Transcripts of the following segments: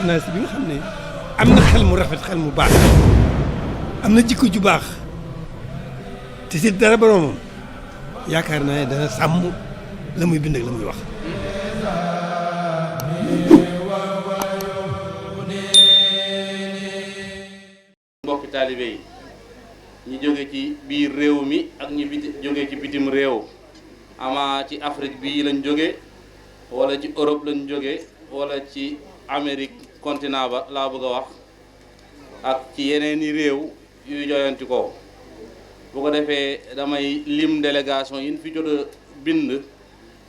naa si bi nga xam ne am na xel mu rafet xel mu baax am na jikko ju baax te si dara boromam yaakaar naa ne dana sàmm la muy bind ak la muy wax. mbokki taalibe yi ñi jóge ci biir réew mi ak ñi jóge ci bitim réew ama ci Afrique bii lañ jóge wala ci Europe lañ jóge wala ci Amérique continent ba laa bëgg a wax ak ci yeneeni réew yuy joyanti ko bu ko defee damay lim délégation yi ñu fi jot a bind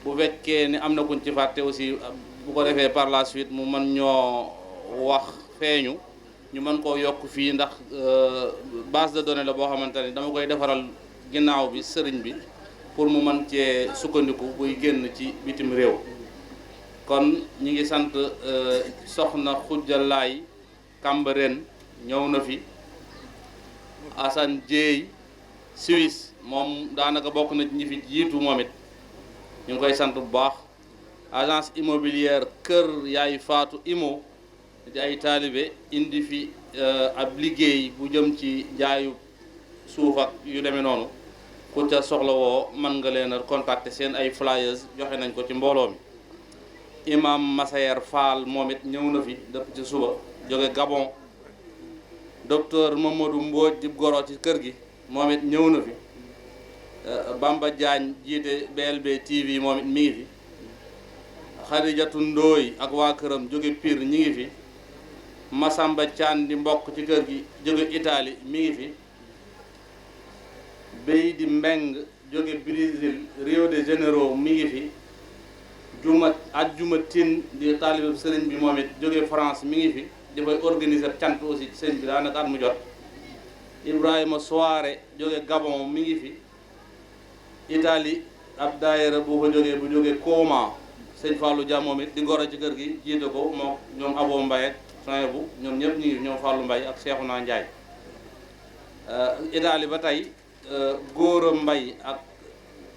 bu fekkee ni am na kuñ ci fàtte aussi bu ko defee par la suite mu mën ñoo wax feeñu ñu mën koo yokk fii ndax base de données la boo xamante ni dama koy defaral ginnaaw bi sëriñ bi pour mu mën cee sukkandiku buy génn ci bitim réew kon ñi ngi sant soxna xujjalaay Cambérène ñëw na fi Assane Dieye Suisse moom daanaka bokk na ñi fi jiitu moom it ñu ngi koy sant bu baax agence immobilière Kër Yaay Faatu Imo di ay taalibe indi fi ab liggéey bu jëm ci jaayu suuf ak yu demee noonu ku ca soxla woo mën nga leen a contacter seen ay flyers joxe nañ ko ci mbooloo mi imam Massayer Fall moom it ñëw na fi dëpp ci suba jóge Gabon docteur Mamadou Mbodj di goro ci kër gi moom it ñëw na fi Bamba Diagne jiite BLB TV moom it mi ngi fi Xadijatu Ndooy ak waa këram jóge Pire ñi ngi fi Masamba Thian di mbokk ci kër gi jóge Italie mi ngi fi Bey di Mbeng jóge Brésil Rio de Janeiro mi ngi fi Juma Tin di taalibe sëriñ bi moom it jóge France mi ngi fi dafay organiser cant aussi ci sëriñ bi daanaka at mu jot Ibrahima Soare jóge Gabon mi ngi fi Italie ab daayira bu fa jógee bu jóge Koma sëñ Fallou Dia moom it di goro ci kër gi jiite ko moo ñoom Abo Mbaye ak bu ñoom ñëpp ñu ngi ñoom Fallou Mbaye ak Cheikhouna Ndiaye Italie ba tey Góora Mbaye ak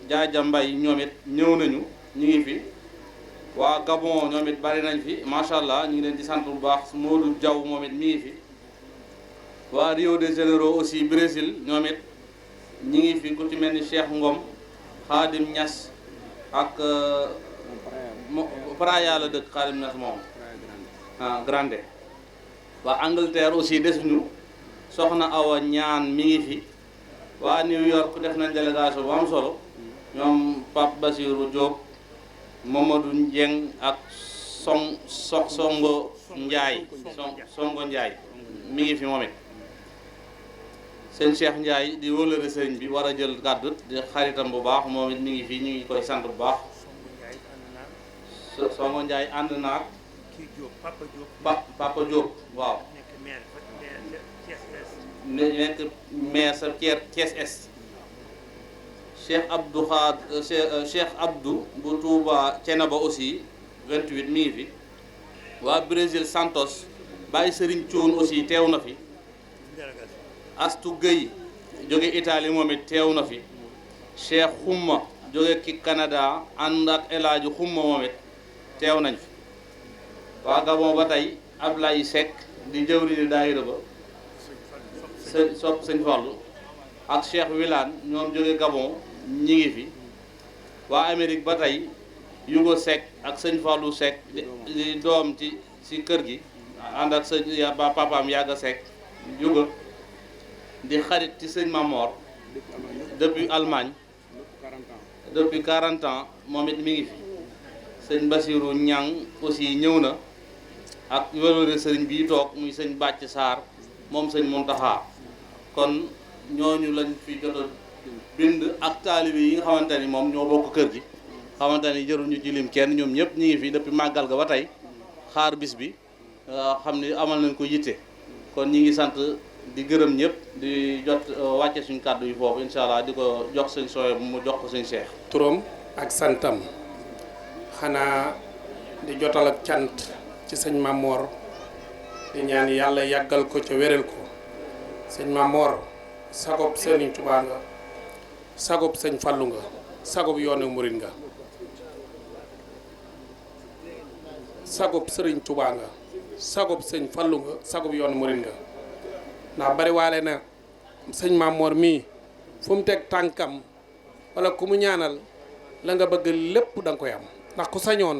Jaaja Mbaye ñoom it ñëw nañu ñu ngi fi waa Gabon ñoom it bari nañ fi macha allah ñu ngi leen di sant bu baax Modou Diaw moom it mi ngi fi waa Rio de Janeiro aussi Brésil ñoom it ñi ngi fi ku ci mel ni Cheikh Ngom Khadim Niass ak Praia la dëkk Khadim Niass moom Grande waa Angleterre aussi desuñu soxna Awa Ñaan mi ngi fi waa New York def nañ délégation bu am solo ñoom Pape Basirou Diop Mamadou Ndieng ak Songo Ndiaye Songo Ndiaye mi ngi fi moom it sëñ Cheikh Ndiaye di wóolare sëriñ bi war a jël kàddu di xaritam bu baax moom it mi ngi fii ñu ngi koy sant bu baax Songo Ndiaye ànd naag Papa Diop waaw nekk maire sa Thiès Est Cheikh Abdou Cheikh Abdou bu Touba Thiénaba aussi 28 mi ngi fi waa Brésil Santos Baye Serigne Thioune aussi teew na fi Astou Gueye jóge Italie moom it teew na fi Cheikh Xumma jóge ki Canada ànd ak El Hadji Xumma moom it teew nañ fi waa Gabon ba tey Ablaye Seck di jëwriñu daayira ba sëñ Fallou ak Cheikh Wilane ñoom jóge Gabon ñi ngi fi waa Amérique ba tey Yugo Seck ak sëñ Fallou Seck di doom ci kër gi ànd ak sëñ papaam Yàgga Seck Yugo di xarit ci sëñ Mamor depuis Allemagne depuis 40 ans moom it mi ngi fi sëñ Basirou Ñang aussi ñëw na ak wélore sëriñ bii toog muy sëñ Bàcc Sarr moom sëñ Muntaxa kon ñooñu lañ fi jot a bind ak taalibe yi nga xamante ni moom ñoo bokk kër gi xamante ni jëruñu ci lim kenn ñoom ñëpp ñi ngi fi depuis màggal ga ba tey xaar bis bi xam ni amal nañ ko yitte kon ñi ngi sant di gërëm ñëpp di jot wàcce suñ kàddu yi foofu incha allah di ko jox sëñ Soye mu jox ko sëñ Cheikh. turam ak santam xanaa di jotal ak cant ci sëñ Mamor di ñaan yàlla yàggal ko ca wéral ko sëñ Mamor sagob Sëriñ Tuubaa nga sagob sëñ Fallu nga sagob yoonu murit nga sagub sëriñ Touba nga sagub sëñ Fallu nga sagub yoonu murit nga ndax bari waale na sëñ Mamor mii fu mu teg tànkam wala ku mu ñaanal la nga bëgg lépp da nga koy am ndax ku sañoon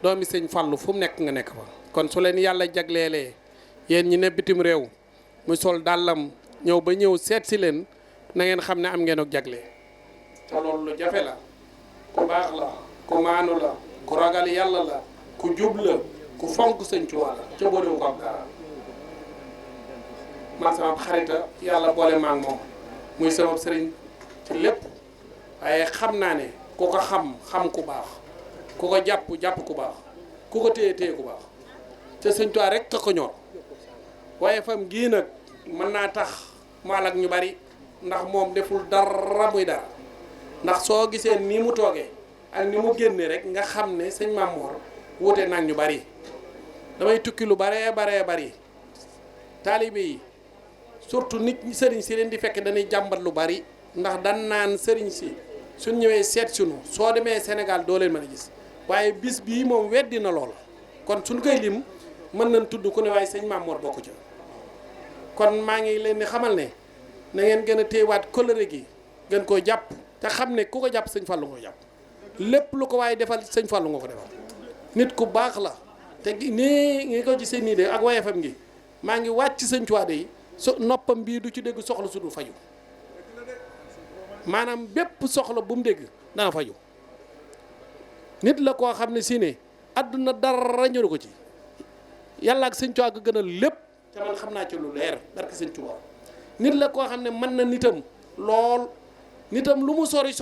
doomi sëñ Fallu fu mu nekk nga nekk fa kon su leen yàlla jagleelee yéen ñi ne bitim réew muy sol dàllam ñëw ba ñëw seet si leen na ngeen xam ne am ngeen ak jagle te loolu lu jafe la ku baax la ku maanu la ku ragal yàlla la ku jub la ku fonk sëñ Tuubaa la ca boolewu ko am dara man sama xarita yàlla boole maa ngi moom muy sama sëriñ ci lépp waaye xam naa ne ku ko xam ku baax ku ko jàpp ku baax ku ko téye ku baax te sëñ Tuubaa rek ka ko ñor waaye fam gii nag mën naa tax maal ak ñu bari ndax moom deful dara muy dara ndax soo gisee ni mu toogee ak ni mu génne rek nga xam ne sëñ Mamor wuute nag ñu bari damay tukki lu baree bari taalibe yi surtout nit ñi sëriñ si leen di fekk dañuy jàmbat lu bari ndax dan naan sëriñ si suñ ñëwee seet sunu soo demee Sénégal doo leen mën a gis waaye bis bii moom weddi na loola kon suñ koy lim mën nañ tudd ku ne waaye sëñ Mamor bokku ca kon maa ngi leen di xamal ne na ngeen gën a téyewaat kóllëre gi gën koo jàpp te xam ne ku ko jàpp sëñ Fallu nga ko jàpp lépp lu ko waaye defal sëñ Fallu nga ko defal nit ku baax la te nii ngi ko gisee nii de ak wayefam ngi maa ngi wàcc sëñ Tuubaa de so noppam bii du ci dégg soxla su dul faju maanaam bépp soxla bu mu dégg dana faju nit la koo xam ne si ne àdduna dara ñëru ko ci yàlla ak sëñ Tuubaa ga gënal lépp te man xam naa ci lu leer barke sëñ Tuubaa nit la koo xam ne mën na nitam lool nitam lu mu sori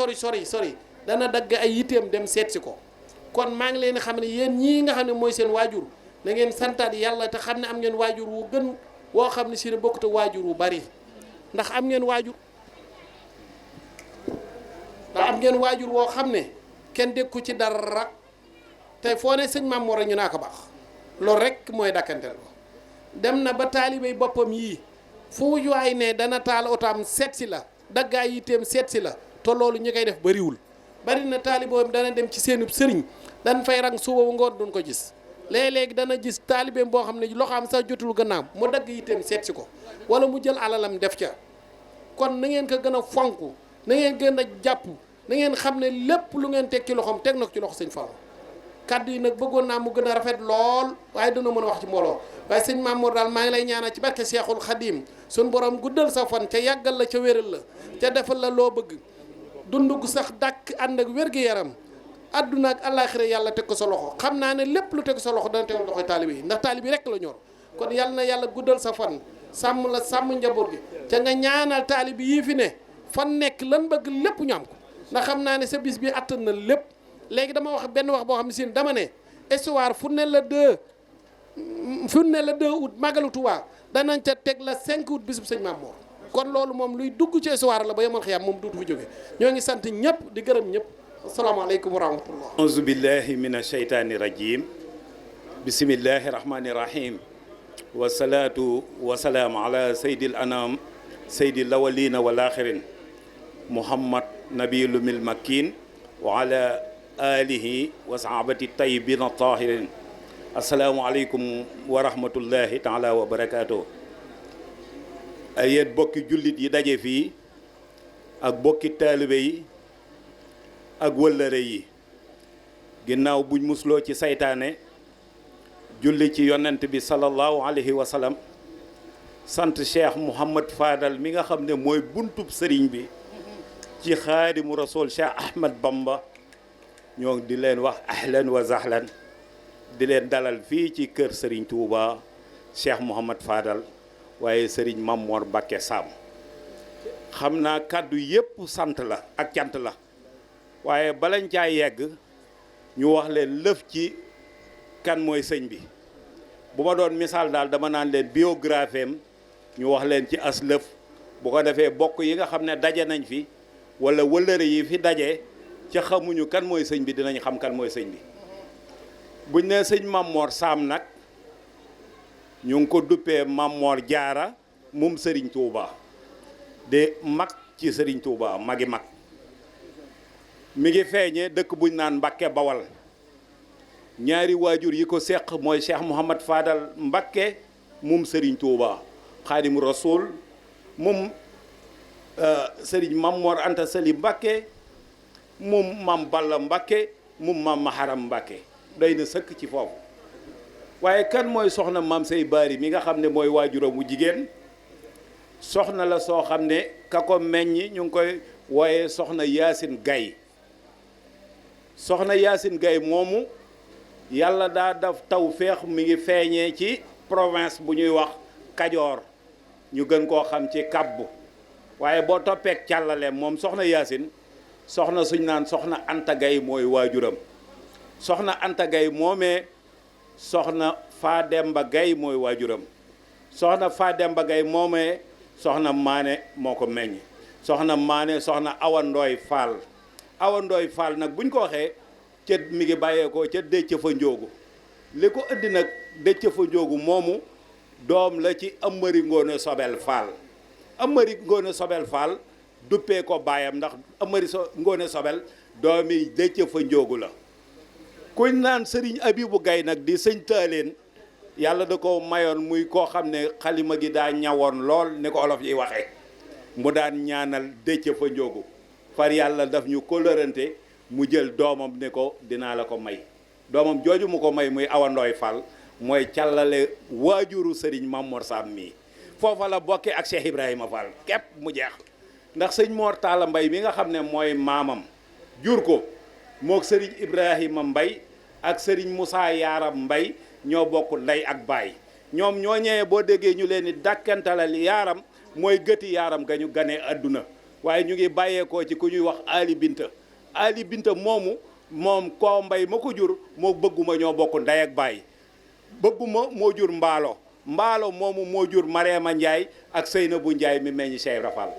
dana dagg ay yitteem dem seet si ko kon maa ngi leen di xam ne yéen ñii nga xam ne mooy seen waajur na ngeen santaat yàlla te xam ne am ngeen waajur wu gën woo xam ne si ne bokkut ak waajur wu bari ndax am ngeen waajur woo xam ne kenn dégg ko ci dara tey foo ne sëñ Mamor ñu naa ko baax loolu rek mooy dakkanteel ko dem na ba taalibey boppam yii fu waay ne dana taal otaam seet si la daggaay yitteem seet si la te loolu ñi koy def bariwul bari na taaliboom dana dem ci seenub sëriñ dan fay rang suba bu ngoon duñ ko gis léeg-léegi dana gis taalibeem boo xam ne loxoom sax jotul gannaaw mu dagg yitteem seet si ko wala mu jël alalam def ca kon na ngeen ko gën a fonk na ngeen gën a jàpp na ngeen xam ne lépp lu ngeen teg ci loxoom teg na ko ci loxo sëñ Fallu kaddu yi nag bëggoon naa mu gën a rafet lool waaye dina mën a wax ci mbooloo waaye sëñ Mamour daal maa ngi lay ñaanal ci barke Seexul Xadiim suñ borom guddal sa fan ca yàggal la ca wéral la ca defal la loo bëgg dund gu sax dàkk ànd ak wér-gu-yaram àdduna ak àllaaxira yàlla teg ko sa loxo xam naa ne lépp lu teg sa loxo dana tegal loxoy taalibe yi ndax taalibe yi rek la ñor kon yàlla na yàlla guddal sa fan sàmm la sàmm njaboot gi ca nga ñaanal taalibe yii fi ne fan nekk lan bëgg lépp ñu am ko ndax xam naa ne sa bis bi attan na lépp léegi dama wax benn wax boo xam ne si dama ne histoire fu ne la 2 août màggalu Tuubaa danañ ca teg la 5 août bisub sëñ Mamor kon loolu moom luy dugg ci histoire la ba yemal xiyaam moom duutu fi jóge ñoo ngi sant ñëpp di gërëm ñëpp asalaamaaleykum wa rahmatullah auzu billahi min asheytaani rajim bismillahi rahmani rahim wasalaatu wasalaam ala sayyidil anam sayyidil awwalina wal axirin muhammad nabiyyul makkin wa ala alihi wa sahabati tayyibin tahirin asalaamualeykum wa rahmatullahi taala wa barakaatu yéen bokki jullit yi daje fii ak bokki taalibe yi ak wëllëre yi ginnaaw buñ musloo ci saytaane julli ci yonent bi sallallahu alayhi wa sallam sant Cheikh Mouhamad Fadal mi nga xam ne mooy buntub sëriñ bi ci xaadimu rasul Cheikh Ahmad Bamba ñoo di leen wax ahlan wa zahlan di leen dalal fii ci kër sëriñ Touba Cheikh Mouhamad Fadal waaye sëriñ Mamor Mbacké Sam xam naa kàddu yépp sant la ak cant la waaye balañ caa yegg ñu wax leen lëf ci kan mooy sëñ bi bu ma doon misaal daal dama naan leen biographie am ñu wax leen ci as lëf bu ko defee bokk yi nga xam ne daje nañ fi wala wëllëre yi fi daje ca xamuñu kan mooy sëñ bi dinañ xam kan mooy sëñ bi buñ ne sëñ Mamor Sam nag ñu ngi ko duppee Mamor Jaara moom sëriñ Touba de mag ci sëriñ Touba magi mag mi ngi feeñee dëkk buñ naan Mbàkke Bawal ñaari waajur yi ko seq mooy Cheikh Mouhamad Fadal Mbakke moom Serigne Touba Xaadimu Rasul moom Serigne Mamor Anta Sali Mbakke moom Mam Balla Mbakke moom Mam Maharam Mbakke doy na sëkk ci foofu waaye kan mooy soxna Mam Sey Bari mi nga xam ne mooy waajuram wu jigéen soxna la soo xam ne ka ko meññ ñu ngi koy wooye soxna Yaasin Gay soxna Yaasin Gay moomu yàlla daa daf taw féex mi ngi feeñee ci province bu ñuy wax Kajoor ñu gën koo xam ci Kabbu waaye boo toppeek càllale moom soxna Yaasin soxna suñ naan soxna Anta Gay mooy waajuram soxna Anta Gay moomee soxna Fademba Gay mooy waajuram soxna Fademba Gay moomee soxna Maane moo ko meññ soxna Maane soxna Awa Ndooy Fall Awa Ndooy Fall nag buñ ko waxee ca mi ngi bàyyeekoo ca Déthié fa Njóogu li ko indi nag Déthié fa Njóogu moomu doom la ci Amari Ngoone Sobel Fall Amari Ngoone Sobel Fall duppee ko baayam ndax Amari Ngoone Sobel doomi Déthié fa Njóogu la kuñ naan Sëriñ Abibu Gay nag di sëñ taaleen yàlla da ko mayoon muy koo xam ne xalima gi daa ñawoon lool ni ko olof yi waxee mu daan ñaanal Déthié fa Njóogu far yàlla daf ñu kóllërante mu jël doomam ne ko dinaa la ko may doomam jooju mu ko may muy Awa Ndooy Fall mooy càllale waajuru Sëriñ Mamor Sam mii foofa la bokke ak Cheikh Ibrahima Fall képp mu jeex ndax sëñ Mor Talla Mbay mi nga xam ne mooy maamam jur ko mook Sëriñ Ibrahima Mbay ak Sëriñ Moussa Yaaram Mbay ñoo bokk ndey ak baay ñoom ñoo ñëwee boo déggee ñu leen di dàkkantalal yaaram mooy gëti yaaram ga ñu ganee àdduna waaye ñu ngi bàyyeekoo ci ku ñuy wax Ali Binta moomu moom koo mbay ma ko jur moo bëgguma ñoo bokk ndey ak baay bëgguma moo jur mbaalo moomu moo jur Mareema Njaay ak Seynabu Njaay mi meññ Cheikh Ibra Fall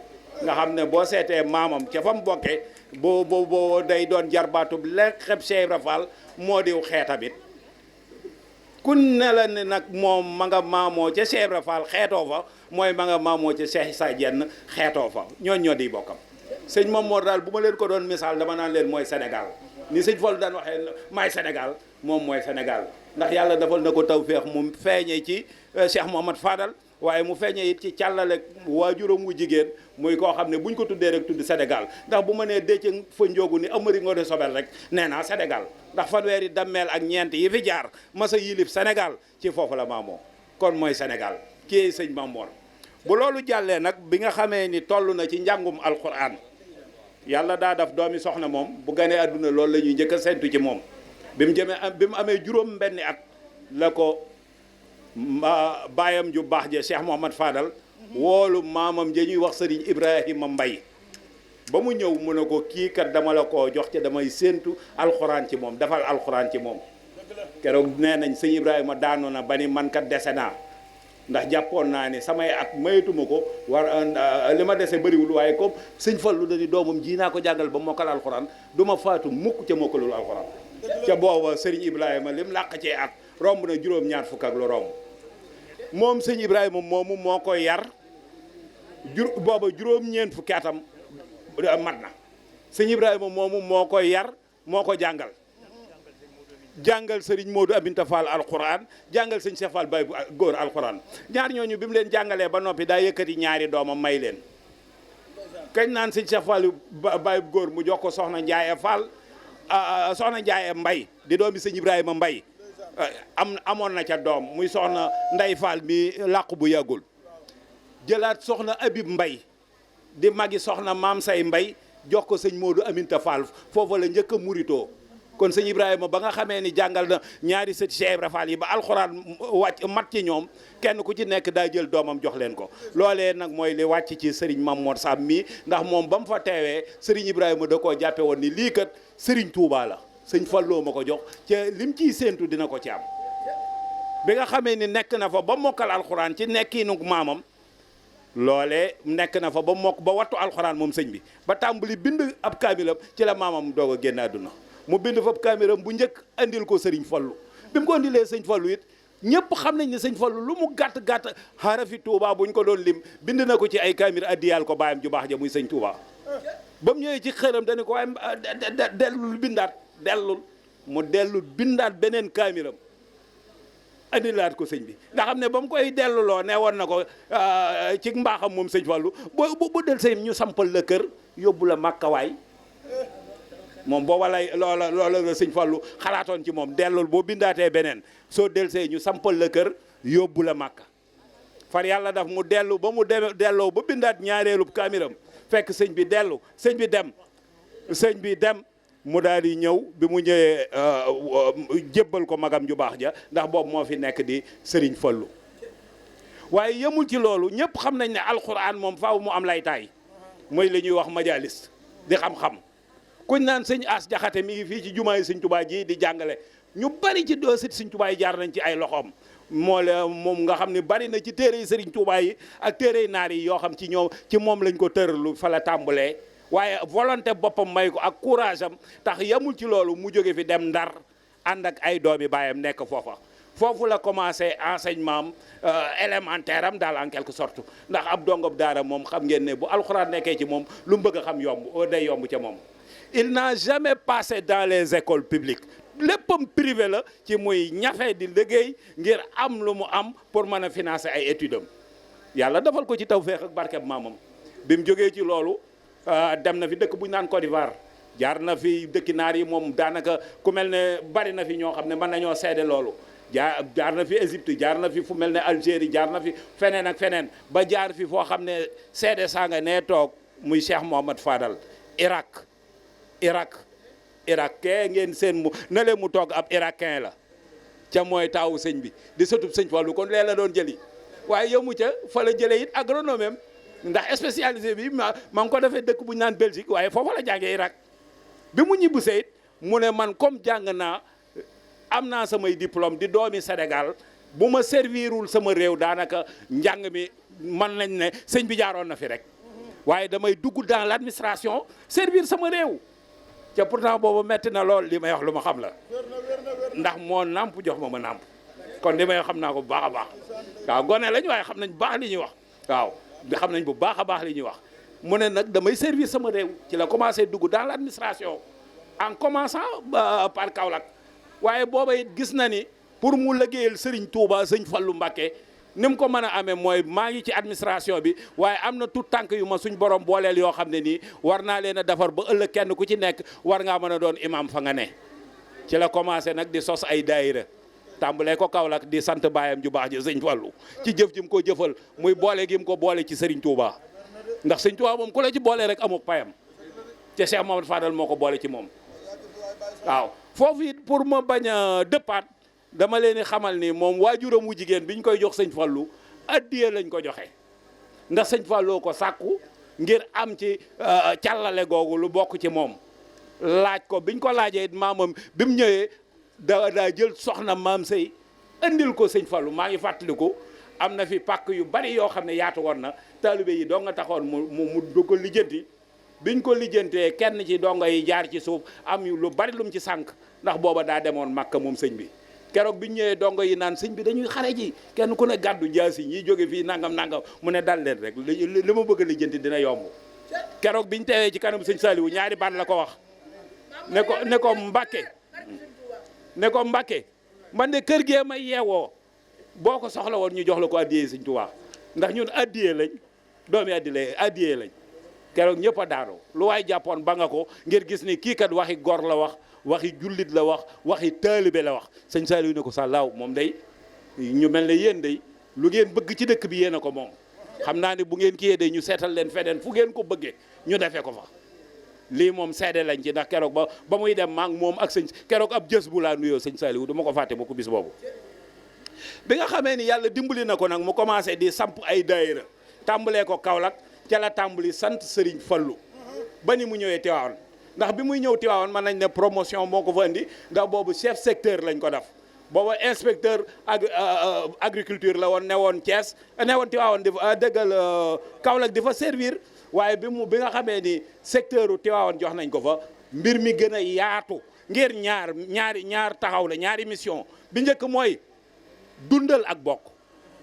nga xam ne boo seetee maamam ca fa mu bokkee boo day doon jarbaatub lekk xeb Cheikh Ibra Fall moo diw xeetamit kun ne la ne nag moom ma nga maamoo ca Cheikh Ibra Fall xeetoo fa mooy ma nga maamoo ca Cheikh Issa Diène xeetoo fa ñoo di bokkam sëñ Mamor daal bu ma leen ko doon misaal dama naan leen mooy Sénégal ni sëñ Fall daan waxee maay Sénégal moom mooy Sénégal ndax yàlla defal na ko tawféex mu feeñee ci Cheikh Mouhamad Fadal waaye mu feeñee it ci càllale waajuram wu jigéen muy koo xam ne buñ ko tuddee rek tudd Sénégal ndax bu ma nee Déthié fa Njóogu ni Amari Ngoone Sobel rek nee naa Sénégal ndax fanweeri dammeel ak ñeent yi fi jaar masa yilif Sénégal ci foofu la maamoo kon mooy Sénégal kii sëñ Mamor bu loolu jàllee nag bi nga xamee ni toll na ci njàngum alquran yàlla daa daf doomi soxna moom bu ganee àdduna loolu la ñuy njëkk a séntu ci moom bi mu amee juróom benni at la ko baayam ju baax ja Cheikh Mouhamad Fadal woolu maamam ja ñuy wax Sëriñ Ibrahima Mbay ba mu ñëw mu ne ko kii kat dama la koo jox te damay séentu alxuraan ci moom defal alxuraan ci moom keroog nee nañ sëñ Ibrahima daanu na ba ni man kat dese naa ndax jàppoon naa ne samay at mayetuma ko war li ma dese bëriwul waaye comme sëñ Fallu da di doomam ji naa ko jàngal ba mokkal alxuraan du ma faatu mukk ca mokkalul alxuraan ca booba sëriñ Ibrahima lim làq cee at romb na juróom-ñaar fukk ak lu romb moom sëñ Ibrahima moomu moo ko yar booba juróom-ñeent fukki atam mat na sëñ Ibrahima moomu moo ko yar moo ko jàngal sëriñ Modou Aminta Fall alxuraan jàngal sëñ Cheikh Fall Baye góor alxuraan ñaar ñooñu bi mu leen jàngalee ba noppi daa yëkkati ñaari doomam may leen kañ naan sëñ Cheikh Fall Baye góor mu jox ko soxna Ndiaye Fall soxna Ndiaye Mbay di doomi sëñ Ibrahima Mbay amoon na ca doom muy soxna Ndey Fall mi làqu bu yàggul jëlaat soxna Abib Mbay di magi soxna Maam Say Mbay jox ko sëñ Modou Aminta Fall foofa la njëkk a muritoo kon sëñ Ibrahima ba nga xamee ni jàngal na ñaari sët Cheikh Ibra Fall yi ba alxuraan wàcc mat ci ñoom kenn ku ci nekk daa jël doomam jox leen ko loolee nag mooy li wàcc ci Serigne Mamor Sam mii ndax moom ba mu fa teewee Serigne Ibrahima da koo jàppe woon ni lii kat Serigne Touba la sëñ Falloo ma ko jox ca lim ciy séentu dina ko ci am bi nga xamee ni nekk na fa ba mokkal alxuraan ci nekkiinu maamam loolee nekk na fa ba mokk ba wattu alxuraan moom sëñ bi ba tàmbali bind ab kaamilam ci la maamam doog a génn àdduna mu bind fab kaamiram bu njëkk andil ko sëriñ Fallu bi mu ko andilee sëñ Fallu it ñëpp xam nañ ne sëñ Fallu lu mu gàtt gàtt xarafi Touba buñ ko doon lim bind na ko ci ay kaamir addiyal ko baayam ju baax ja muy sëñ Touba ba mu ñëwee ci xëram dañu ko waaye dellul bindaat dellul mu dellu bindaat beneen kaamilam andilaat ko sëñ bi nga xam ne ba mu koy delluloo ne woon na ko ci mbaaxam moom sëñ Fallu bu del sëñ ñu sampal la kër yóbbu la màkkawaay moom booba lay loola la sëñ Fallu xalaatoon ci moom dellul boo bindaatee beneen soo del see ñu sampal la kër yóbbu la màkka far yàlla daf mu dellu ba mu delloo ba bindaat ñaareelu kaamiram fekk sëñ bi dem mu daal di ñëw bi mu ñëwee jébbal ko magam ju baax ja ndax boobu moo fi nekk di sëriñ Fallu waaye yemul ci loolu ñëpp xam nañ ne alxuraan moom faaw mu am lay taay mooy li ñuy wax majalis di xam-xam kuñ naan sëñ As Jaxate mi ngi fii ci jumaa yi sëñ Tuubaa ji di jàngale ñu bari ci doosit sëñ Tuubaa yi jaar nañ ci ay loxoom moom nga xam ne bari na ci téere yi sëriñ Tuubaa yi ak téere naar yi yoo xam ci moom lañ ko tëralu fa la tàmbalee waaye volonté boppam may ko ak courage am tax yamul ci loolu mu jóge fi dem Ndar ànd ak ay doomi baayam nekk foofu la commencé enseignement élémentaire am daal en quelque sorte ndax ab dongob daara moom xam ngeen ne bu alxuraan nekkee ci moom lu mu bëgg a xam day yomb ca moom. Il n'a jamais passé dans les écoles publiques léppam privé la ci muy ñafe di liggéey ngir am lu mu am pour mën a financer ay études am yàlla defal ko ci tawfeex ak barkeb maamam bi mu jógee ci loolu. dem na fi dëkk bu ñu naan Côte d'Ivoire jaar na fi dëkki naar yi moom daanaka ku mel ne bari na fi ñoo xam ne mën nañoo seede loolu jaar na fi Égypte jaar na fi fu mel ne Algérie jaar na fi feneen ak feneen ba jaar fi foo xam ne seede saa nga nee toog muy Cheikh Mohamad Fadal Irak kee ngeen seen mu na leen mu toog ab irakien la ca mooy taawu sëñ bi di sëtub sëñ Fallu kon lee la doon jëli waaye yomu ca fa la jëlee it agronome ndax spécialisé bi ma ngi ko defee dëkk bu ñu naan Belgique waaye foofa la jàngee Irak bi mu ñibbisee it mu ne man comme jàng naa am naa samay diplôme di doomi Sénégal bu ma servirul sama réew daanaka njàng mi man nañ ne sëñ bi jaaroon na fi rek waaye damay dugg dans l'administration servir sama réew ca pourtant boobu metti na lool li may wax lu ma xam la ndax moo nàmp jox ma nàmp kon li may wax xam naa ko bu baax a baax waaw gone lañ waaye xam nañ baax li ñuy wax waaw xam nañ bu baax a baax li ñuy wax mu ne nag damay servir sama réew ci la commencé dugg dans l'administration en commençant par Kaolack waaye booba it gis na ni pour mu liggéeyal Serigne Touba sëñ Fallu Mbàkke ni mu ko mën a amee mooy maa ngi ci administration bi waaye am na tout tànk yu ma suñ borom booleel yoo xam ne nii war naa leen a defar ba ëllëg kenn ku ci nekk war ngaa mën a doon imam fa nga ne ci la commencé nag di sos ay daayira tàmbalee ko Kaolack di sant baayam ju baax ji sëñ Fallu ci jëf ji mu ko jëfal muy boole gi mu ko boole ci Serigne Touba ndax sëñ Touba moom ku la ci boole rek amuk payam te Cheikh Mamadou Fadal moo ko boole ci moom waaw foofu it pour ma bañ a dëppaat dama leen di xamal ni moom waajuram wu jigéen bi ñu koy jox sëñ Fallu addiye lañ ko joxe ndax sëñ Falloo ko sàkku ngir am ci càllale googu lu bokk ci moom laaj ko biñ ko laajee maamam bi mu ñëwee daa jël soxna maam sëy andil ko sëñ Fallu maa ngi fàttaliku am na fi pàkk yu bari yoo xam ne yaatu woon na taalibe yi doo nga taxoon mu du ko lijjanti biñ ko lijjantee kenn ci dongo yi jaar ci suuf am lu bari lum ci sànq ndax booba daa demoon Màkka moom sëñ bi keroog biñ ñëwee dongo yi naan sëñ bi dañuy xare ji kenn ku ne gàddu jaasi ñiy jóge fii nangam mu ne dal leen rek li ma bëgg a lijjanti dina yomb keroog biñ teewee ci kanam sëñ Saliou ñaari baat la ko wax ne ko Mbàkke man de kër gee may yeewoo boo ko soxla woon ñu jox la ko addiyee sëñ Tuubaa ndax ñun addiyee lañ doomi addiyee lañ keroog ñëpp a daanoo lu waay jàppoon ba nga ko ngir gis ni kii kat waxi gor la wax waxi jullit la wax waxi taalibe la wax sëñ Saliou ne ko sàllaaw moom day ñu mel ne yéen day lu ngeen bëgg ci dëkk bi yéen a ko moom xam naa ne bu ngeen kiyee day ñu seetal leen feneen fu ngeen ko bëggee ñu defee ko fa lii moom seede lañ ci ndax keroog ba muy dem maak moom ak sëñ keroog ab jës bu laa nuyoo sëñ Saliou du ma ko fàtte ba ko bis boobu bi nga xamee ni yàlla dimbali na ko nag mu commencé di samp ay daayira tàmbalee ko Kaolack ca la tàmbali sant Serigne Fallu ba ni mu ñëwee Tivaouane ndax bi muy ñëw Tivaouane mën nañ ne promotion moo ko fa indi ndax boobu chef secteur lañ ko def boobu inspecteur agriculture la woon ne woon Thiès ne woon Tivaouane di fa dëggal Kaolack di fa servir waaye bi nga xamee ni secteur u Tivaouane jox nañ ko fa mbir mi gën a yaatu ngir ñaar taxaw la ñaari mission bi njëkk mooy dundal ak bokk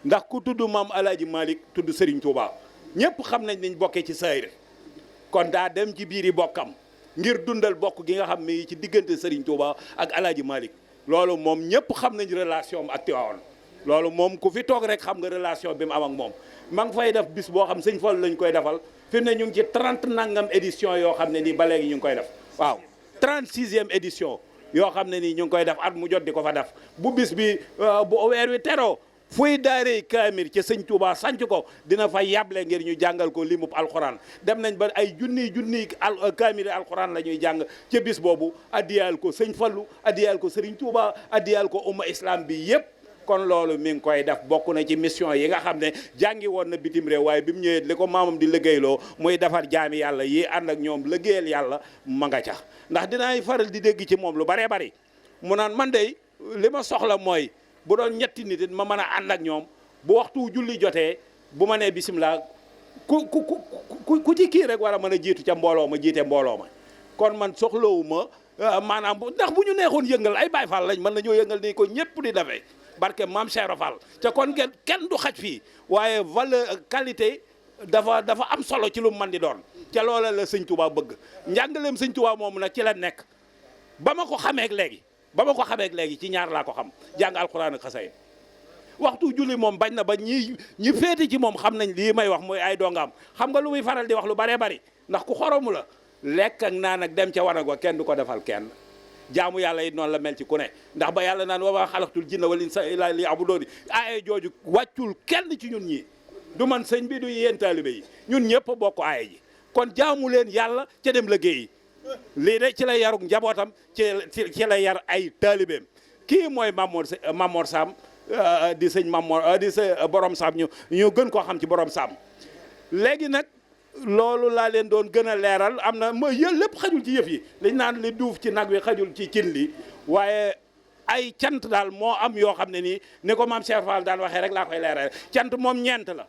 ndax ku tudd maam Alaaji Malick tudd Serigne Touba ñëpp xam nañ niñ bokkee ci sayre kon daa dem ci biiri bokkam ngir dundal bokk gi nga xam ne ci diggante Serigne Touba ak El Hadj Malick loolu moom ñëpp xam nañ relation am ak Tivaouane loolu moom ku fi toog rek xam nga relation bi mu am ak moom ma ngi fay def bis boo xam sëñ Fall lañ koy defal fi ne ñu ngi ci 30 nangam édition yoo xam ne nii ba léegi ñu ngi koy def waaw 36e édition yoo xam ne nii ñu ngi koy def at mu jot di ko fa def bu bis bi bu weer wi teroo fuy daaree kaamir ci sëñ Touba sanc ko dina fa yàble ngir ñu jàngal ko limub alxuraan dem nañ ba ay junniy kaamir alxuraan la ñuy jàng ci bis boobu addiyal ko sëñ Fallu addiyal ko Sëriñ Touba addiyal ko umma islam bi yëpp kon loolu mi ngi koy def bokk na ci mission yi nga xam ne jàngi woon na bitim réew waaye bi mu ñëwee li ko maamam di liggéeyloo muy defar jaami yàlla yi ànd ak ñoom liggéeyal yàlla ma nga ca ndax dinaay faral di dégg ci moom lu baree bari mu naan man de li ma soxla mooy bu doon ñetti nit it ma mën a ànd ak ñoom bu waxtu julli jotee bu ma nee bisimilah ku ci kii rek war a mën a jiitu ca mbooloo ma jiite mbooloo ma kon man soxlawu ma maanaam ndax bu ñu neexoon yëngal ay Baay Faal lañ mën nañoo yëngal ni ko ñëpp di defee barke maam Cheikh Fall te kon kenn du xaj fii waaye valeur qualité dafa am solo ci lu mu mën di doon ca loola la sëñ Touba bëgg njàngaleem sëñ Touba moomu nag ci la nekk ba ma ko xamee léegi ci ñaar laa ko xam jàng alxuraan ak xasay waxtu julli moom bañ na ba ñi féete ci moom xam nañ lii may wax mooy ay dongaam xam nga lu muy faral di wax lu baree bari ndax ku xoromu la lekk ak naan ak dem ca wanag wa kenn du ko defal kenn jaamu yàlla it noonu la mel ci ku ne ndax ba yàlla naan wa maa xalaqtul jinna wal insa illa liya'buduun aaye jooju wàccul kenn ci ñun ñii du man sëñ bi du yéen taalibe yi ñun ñëpp a bokk aaye ji kon jaamu leen yàlla ca dem liggéeyi lii de ci la yaruk njabootam ci la yar ay taalibeem kii mooy Mamor Sam di sëñ Mamor di sa borom Sam ñu gën koo xam ci borom Sam léegi nag loolu laa leen doon gën a leeral am na ma lépp xajul ci yëf yi liñ naan li duuf ci nag wi xajul ci cin li waaye ay cant daal moo am yoo xam ne nii ni ko maam Cheikh Fall daan waxee rek laa koy leeral cant moom ñeent la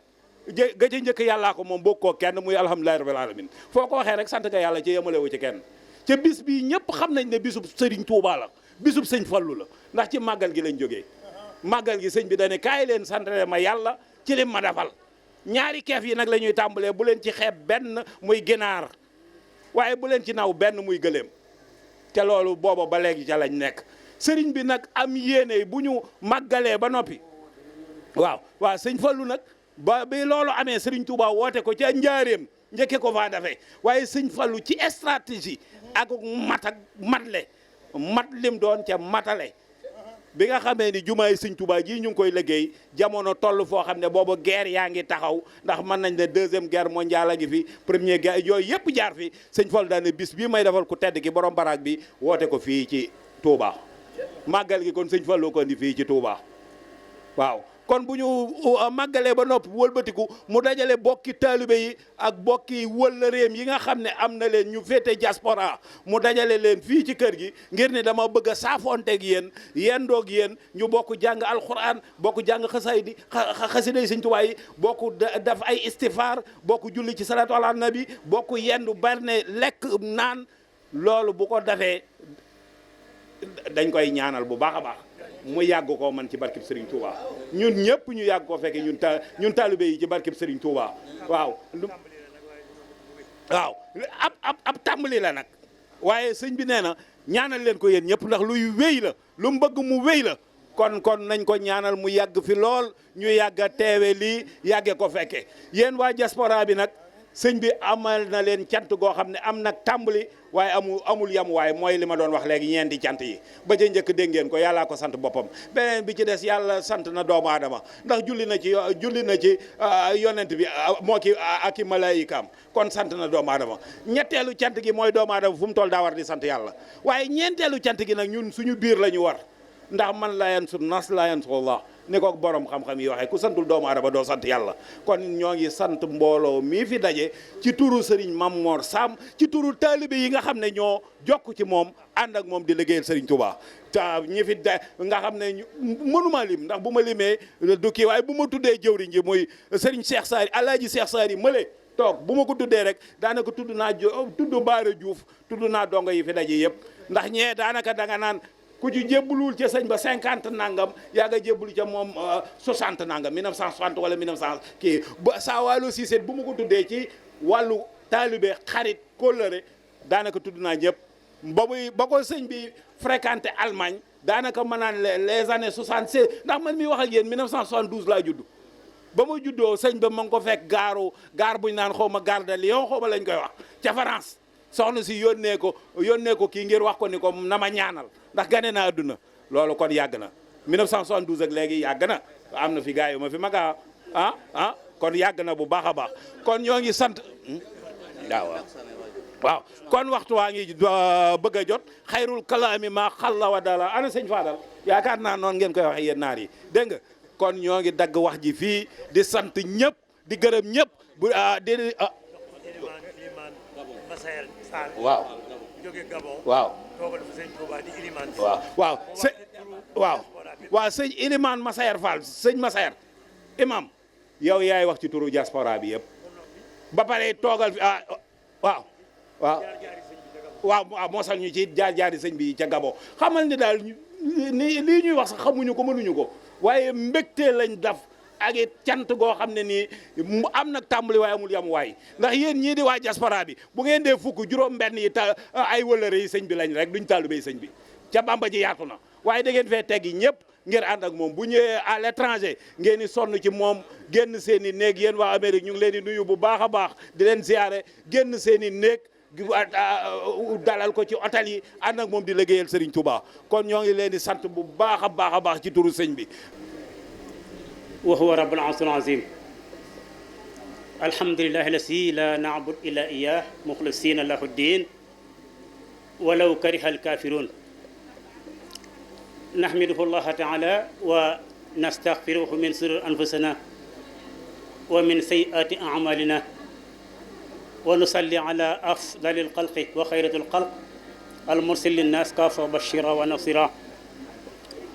ga ca njëkk yàllaa ko moom bokkoo kenn muy alhamdulilahi rabbil alamin foo ko waxee rek sant nga yàlla ci yemalewu ci kenn ca bis bii ñëpp xam nañ ne bisub Sëriñ Tuubaa la bisub sëñ Fallu la ndax ci màggal gi lañ jógee màggal gi sëñ bi dane kaay leen sant ma yàlla ci lim ma defal ñaari keef yi nag la ñuy tàmbalee bu leen ci xeeb benn muy ginaar waaye bu leen ci naw benn muy gëléem te loolu booba ba léegi ca lañ nekk sëriñ bi nag am yéene bu ñu màggalee ba noppi waaw sëñ Fallu nag ba bi loolu amee sëriñ Touba woote ko ca njaareem njëkke ko faa defee waaye sëñ Fallu ci stratégie ak mat lim doon ca matale bi nga xamee ni jumaay sëñ Touba ji ñu ngi koy liggéey jamono toll foo xam ne boobu guerre yaa ngi taxaw ndax mën nañ ne deuxième guerre mondiale a ngi fi première guerre yooyu yëpp jaar fi sëñ Fall daane bis bii may defal ku tedd ki borom baraag bi woote ko fii ci Touba màggal gi kon sëñ Fall ko indi fii ci Touba waaw kon bu ñu màggalee ba noppi wëlbatiku mu dajale bokki taalibe yi ak bokki wëllëreem yi nga xam ne am na leen ñu féete diaspora mu dajale leen fii ci kër gi ngir ne dama bëgg a saafonteeg yéen yendoog yéen ñu bokk jàng alquran bokk jàng xasaydi xasiday Sëñ Tuubaa yi bokk daf ay istifaar bokk julli ci salaatu ala nabi bokk yendu berne lekk naan loolu bu ko defee dañ koy ñaanal bu baax a baax mu yàgg ko man ci barkeb Serigne Touba ñun ñëpp ñu yàgg ko fekke ñun taalibe yi ci barkeb Serigne Touba waaw ab tàmbali la nag waaye sëñ bi nee na ñaanal leen ko yéen ñëpp ndax luy wéy la lu mu bëgg mu wéy la kon nañ ko ñaanal mu yàgg fi lool ñu yàgg a teewe lii yàgge ko fekke yéen waa diaspora bi nag sëñ bi amal na leen cant goo xam ne am nag tàmbali waaye amul yam waaye mooy li ma doon wax léegi ñeenti cant yi ba ca njëkk dégg ngeen ko yàllaa ko sant boppam beneen bi ci des yàlla sant na doomu aadama ndax julli na ci yonent bi moo ki ak i malaayikaam kon sant na doomu aadama ñetteelu cant gi mooy doomu aadama fu mu toll daa war di sant yàlla waaye ñeenteelu cant gi nag ñun suñu biir la ñu war ndax man laa yansur nas laa yansurullah ni ko borom xam-xam yi waxee ku santul doomu aadama doo sant yàlla kon ñoo ngi sant mbooloo mii fi daje ci turu Serigne Mamor Sam ci turu taalibe yi nga xam ne ñoo jokk ci moom ànd ak moom di liggéeyal Serigne Touba te ñi fi nga xam ne mënuma lim ndax bu ma limee du kii waaye bu ma tuddee jëwriñ ji muy Serigne Cheikh Sary Alaaji Cheikh Sary mële toog bu ma ko tuddee rek daanaka tudd Baara Diouf tudd naa dongo yi fi daje yëpp ndax ñee daanaka danga naan ku ci jébbulul ca sëñ ba 50 nangam yaa nga jébbulu ca moom 60 nangam 1960 wala 1900 kii ba saa wàllu Cissé bu ma ko tuddee ci wàllu taalibe xarit kóllëre daanaka tudd naa ñëpp ba ko sëñ bi fréquenté Allemagne daanaka ma naan les années 76 ndax man mi wax ak yéen 1972 laa judd ba ma juddoo sëñ ba ma ngi ko fekk gaar bu ñu naan xaw ma gare de Lyon xaw ma lañ koy wax ca France soxna si yónnee ko kii ngir wax ko ni ko na ma ñaanal ndax gane na àdduna loolu kon yàgg na 1972 ak léegi yàgg na am na fi gars yu ma fi maga kon yàgg na bu baax a baax kon ñoo ngi sant waaw kon waxtu waa ngi bëgg a jot xayrul kalaami ma xalla wa dala ana sëñ Fadal yaakaar naa noonu ngeen koy waxee yéen naar yi dégg nga kon ñoo ngi dagg wax ji fii di sant ñëpp di gërëm ñëpp waaw jóge Gabon waaw toogal fi sëñ Touba di Iliman waaw sëñ Iliman Massaer Fall sëñ Massaer imam yow yaay wax ci turu diaspora bi yëpp ba pare toogal fi waaw mosal ñu ci jaar-jaari sëñ bi ca Gabon xamal ni daal lii ñuy wax sax xamuñu ko mënuñu ko waaye mbégte lañ daf ak it cant goo xam ne nii am nag tàmbali waaye amul yam waay ndax yéen ñii di waa diaspora bi bu ngeen dee fukk juróom benn yi ay wëllëre yi sëñ bi lañ rek duñ taalibey sëñ bi ca Bamba ji yaatu na waaye da ngeen fee teggi ñëpp ngeen ànd ak moom bu ñëwee à l'étranger ngeen di sonn ci moom génn seen i néeg yéen waa Amérique ñu ngi leen di nuyu bu baax a baax di leen ziare génn seen i néeg dalal ko ci hôtel yi ànd ak moom di liggéeyal Serigne Touba kon ñoo ngi leen di sant bu baax a baax ci turu sëñ bi wa huwa rabbul arshil azim alhamdulillahi allasi la na'bud illa iyyah mukhlisina lahu ddin walaw kariha alkafirun nahmaduhu Allah ta'ala wa nastaghfiruhu min shururi anfusina wa min sayyiati a'malina wa nusalli ala afdalil khalqi wa khayratil khalq al mursil linnas kafa bashira wa nasira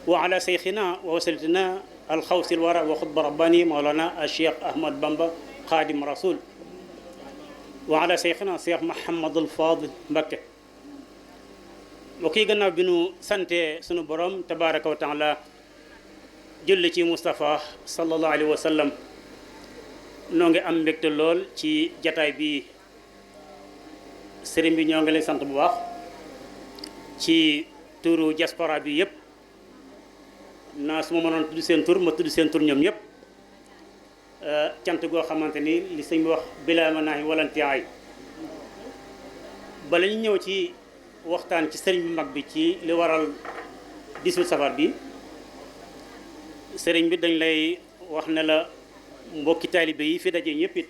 wa ala shaykhina wa wasilatina al khawsil wara wa khutba rabbani mawlana al sheikh Ahmad Bamba khadim rasul wa ala shaykhina Cheikh Mouhamadul Fadil Mbacké kii gannaaw bi nu sante sunu borom tabaraka wa taala julli ci Moustapha sallallahu alayhi wa sallam noo ngi am mbégte lool ci jataay bi sëriñ bi ñoo ngi lay sant bu baax ci turu diaspora bi yëpp naa su ma mënoon tudd seen tur ma tudd seen tur ñoom ñëpp cant goo xamante ni li sëñ bi wax bilaa ma naahi walantiyaay bala ñu ñëw ci waxtaan ci sëriñ bi mag bi ci li waral 18 safar bi sëriñ bi dañ lay wax ne la mbokki taalibe yi fi daje ñëpp it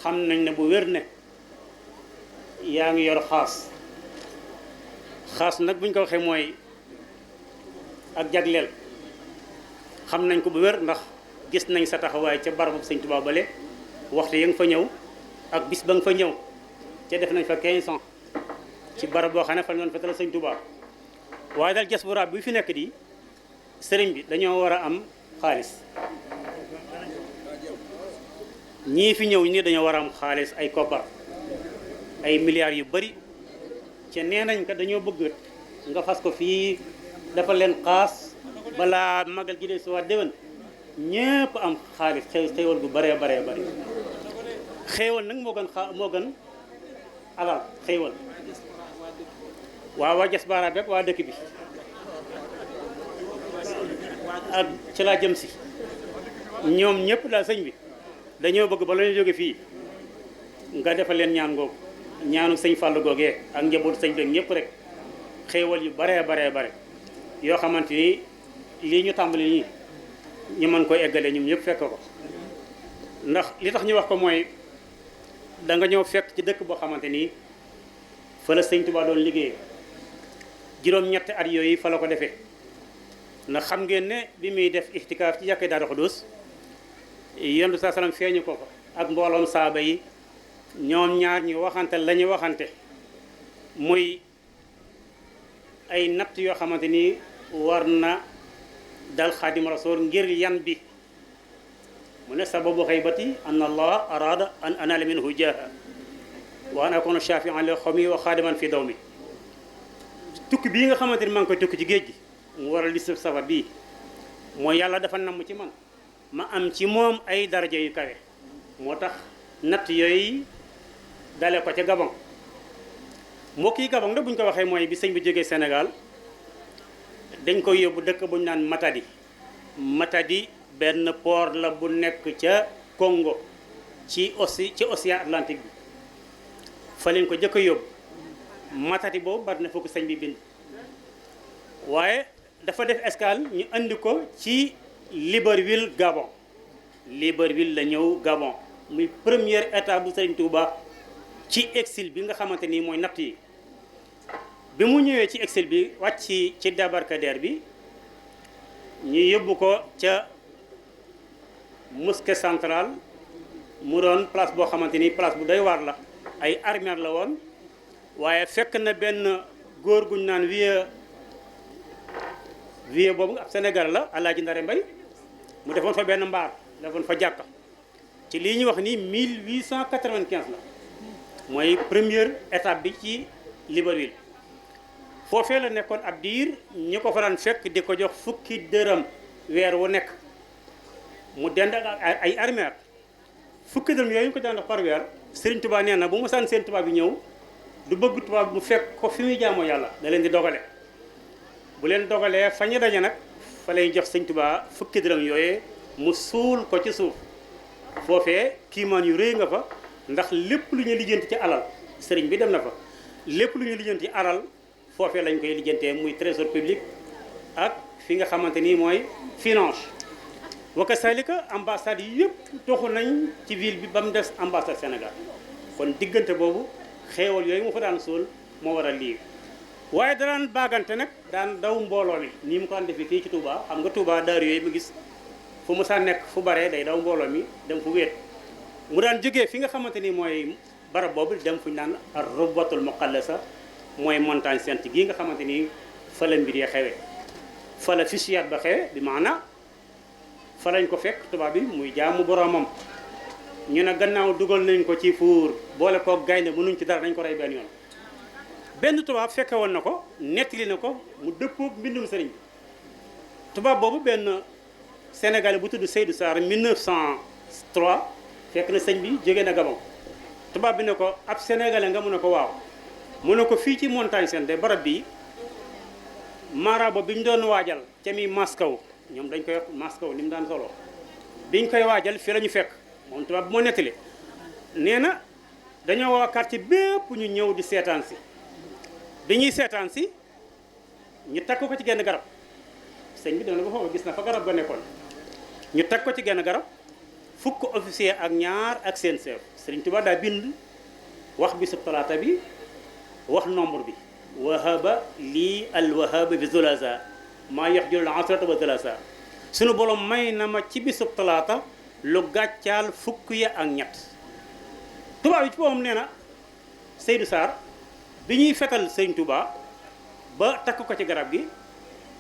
xam nañ ne bu wér ne yaa ngi yor xaas nag buñ ko waxee mooy ak jagleel xam nañ ko bu wér ndax gis nañ sa taxawaay ca barabu sëñ Tuubaa bale waxtu ya nga fa ñëw ak bis ba nga fa ñëw ca def nañ fa 15 ans ci barab boo xam ne fa ñu doon fetal sëñ Tuubaa waaye daal diaspora bi fi nekk di sëriñ bi dañoo war a am xaalis ñii fi ñëw ñi dañoo war a am xaalis ay koppar ay milliards yu bari ca nee nañ ko dañoo bëgg nga fas ko fii dafa leen xaas balaa magal gi de su waa déwén ñépp am xaalis xéewal gu baree bari xéewal nag moo gën alal xéewal waa diaspora bépp waa dëkk bi ak ci laa jëm si ñoom ñëpp daal sëñ bi dañoo bëgg ba la ñu jóge fii nga defal leen ñaan googu ñaanu sëñ Fallou googee ak njabootu sëñ bi ñëpp rek xéewal yu bare yoo xamante ni lii ñu tàmbali nii ñu mën koy eggale ñoom ñëpp fekk ko ndax li tax ñu wax ko mooy da nga ñëw fekk ci dëkk boo xamante ni fa la sëñ Touba doon liggéey juróom-ñetti at yooyu fa la ko defee ndax xam ngeen ne bi muy def ixtikaaf ci jàkkee Daaru Xudoos yonent saa salaam feeñu ko fa ak mbooloom saaba yi ñoom ñaar ñu waxante la ñu waxante muy ay natt yoo xamante ni war na dal Xaadim Rasuul ngir yan bi mu ne sababu xaybati an allah arada an anala minhu jaaha wa an akuna shafian li xawmi wa xaadiman fi dawmi tukki bii nga xamante ni maa ngi koy tukki ci géej gi mu waral di safar bii mooy yàlla dafa namm ci man ma am ci moom ay daraja yu kawe moo tax natt yooyu dale ko ca Gabon mbokk yi Gabon nag bu ñu ko waxee mooy bi sëñ bi jógee Sénégal dañ koy yóbbu dëkk bu ñu naan Matadi. Matadi benn port la bu nekk ca Congo ci océan Atlantique bi fa leen ko jëkk a yóbbu Matadi boobu bari na fukk sëñ bi bind waaye dafa def escale ñu andi ko ci Libreville Gabon. Libreville la ñëw Gabon muy première étape bu Serigne Touba ci exil bi nga xamante ni mooy natt yi bi mu ñëwee ci exil bi wàcc ci débarcadère bi ñu yóbbu ko ca mosquée centrale mu doon place boo xamante ni place bu doy waar la ay armère la woon waaye fekk na benn góor guñ naan vieux boobu ab Sénégal la Alaaji Ndare Mbay mu defoon fa benn mbaar defoon fa jàkka ci lii ñuy wax ni 1895 la mooy première étape bi ci Libreville foofee la nekkoon ab diir ñi ko fa daan fekk di ko jox fukki dërëm weer wu nekk mu dend ak ay armère fukki dërëm yooyu ñu ko daan jox par weer Serigne Touba nee na bu ma saan seen tubaab bi ñëw du bëgg tubaab mu fekk ko fi muy jaamoo yàlla da leen di dogale bu leen dogalee fa ñu daje nag fa lay jox Serigne Touba fukki dërëm yooyee mu suul ko ci suuf foofee kiimaan yu rëy nga fa ndax lépp lu ñu lijjanti ci alal sëriñ bi dem na fa lépp lu ñu lijjanti ci alal foofee lañ koy lijjantee muy trésor public ak fi nga xamante ni mooy finance waka salika ambassade yi yëpp doxu nañ ci ville bi ba mu des ambassade Sénégal kon diggante boobu xeewal yooyu mu fa daan suul moo waral lii waaye daan baagante nag daan daw mbooloo mi nii mu ko daan defee fii ci Touba xam nga Touba daaru yooyu mu gis fu mu sa nekk fu bare day daw mbooloo mi dem fu wéet mu daan jógee fi nga xamante ni mooy barab boobu dem fu ñu naan ar-Rubwatul Muqaddasa mooy montagne sainte gii nga xamante ni fa la mbir yi xewe fa la fusillade ba xewe bi maana fa lañ ko fekk tubaab bi muy jaamu boromam ñu ne gannaaw dugal nañ ko ci fuur boole koo gaynde mënuñ ci dara dañ ko rey benn yoon benn tubaab fekke woon na ko nettali na ko mu dëppoog mbindum sëriñ bi tubaab boobu benn Sénégalais bu tudd Seydou Sarr 1903 fekk na sëñ bi jóge na Gabon tubaab bi ne ko ab Sénégalais nga mu ne ko waaw mu ne ko fii ci montagne seen de barab bi maraabo bi ñu doon waajal ca mi Moscou ñoom dañ koy wax Moscou ni mu daan solo biñ koy waajal fii la ñu fekk moom tubaab bi moo nettali nee na dañoo waa quartier bépp ñu ñëw di seetaan si bi ñuy seetaan si ñu takk ko ci genn garab sëñ bi dana ba foofu gis na fa garab ga nekkoon ñu takk ko ci genn garab fukk officier ak ñaar ak seen chef Sëriñ Tuubaa daa bind wax bisub talaata bi wax nombre bi wahaba lii al wahaba bi zulaza maa yox jul asrata wa zulaza sunu borom may na ma ci bisub talaata lu gàccaal fukk ya ak ñett tubaab yi ci boppam nee na Seydou Sarr bi ñuy fetal Sëriñ Tuubaa ba takk ko ci garab gi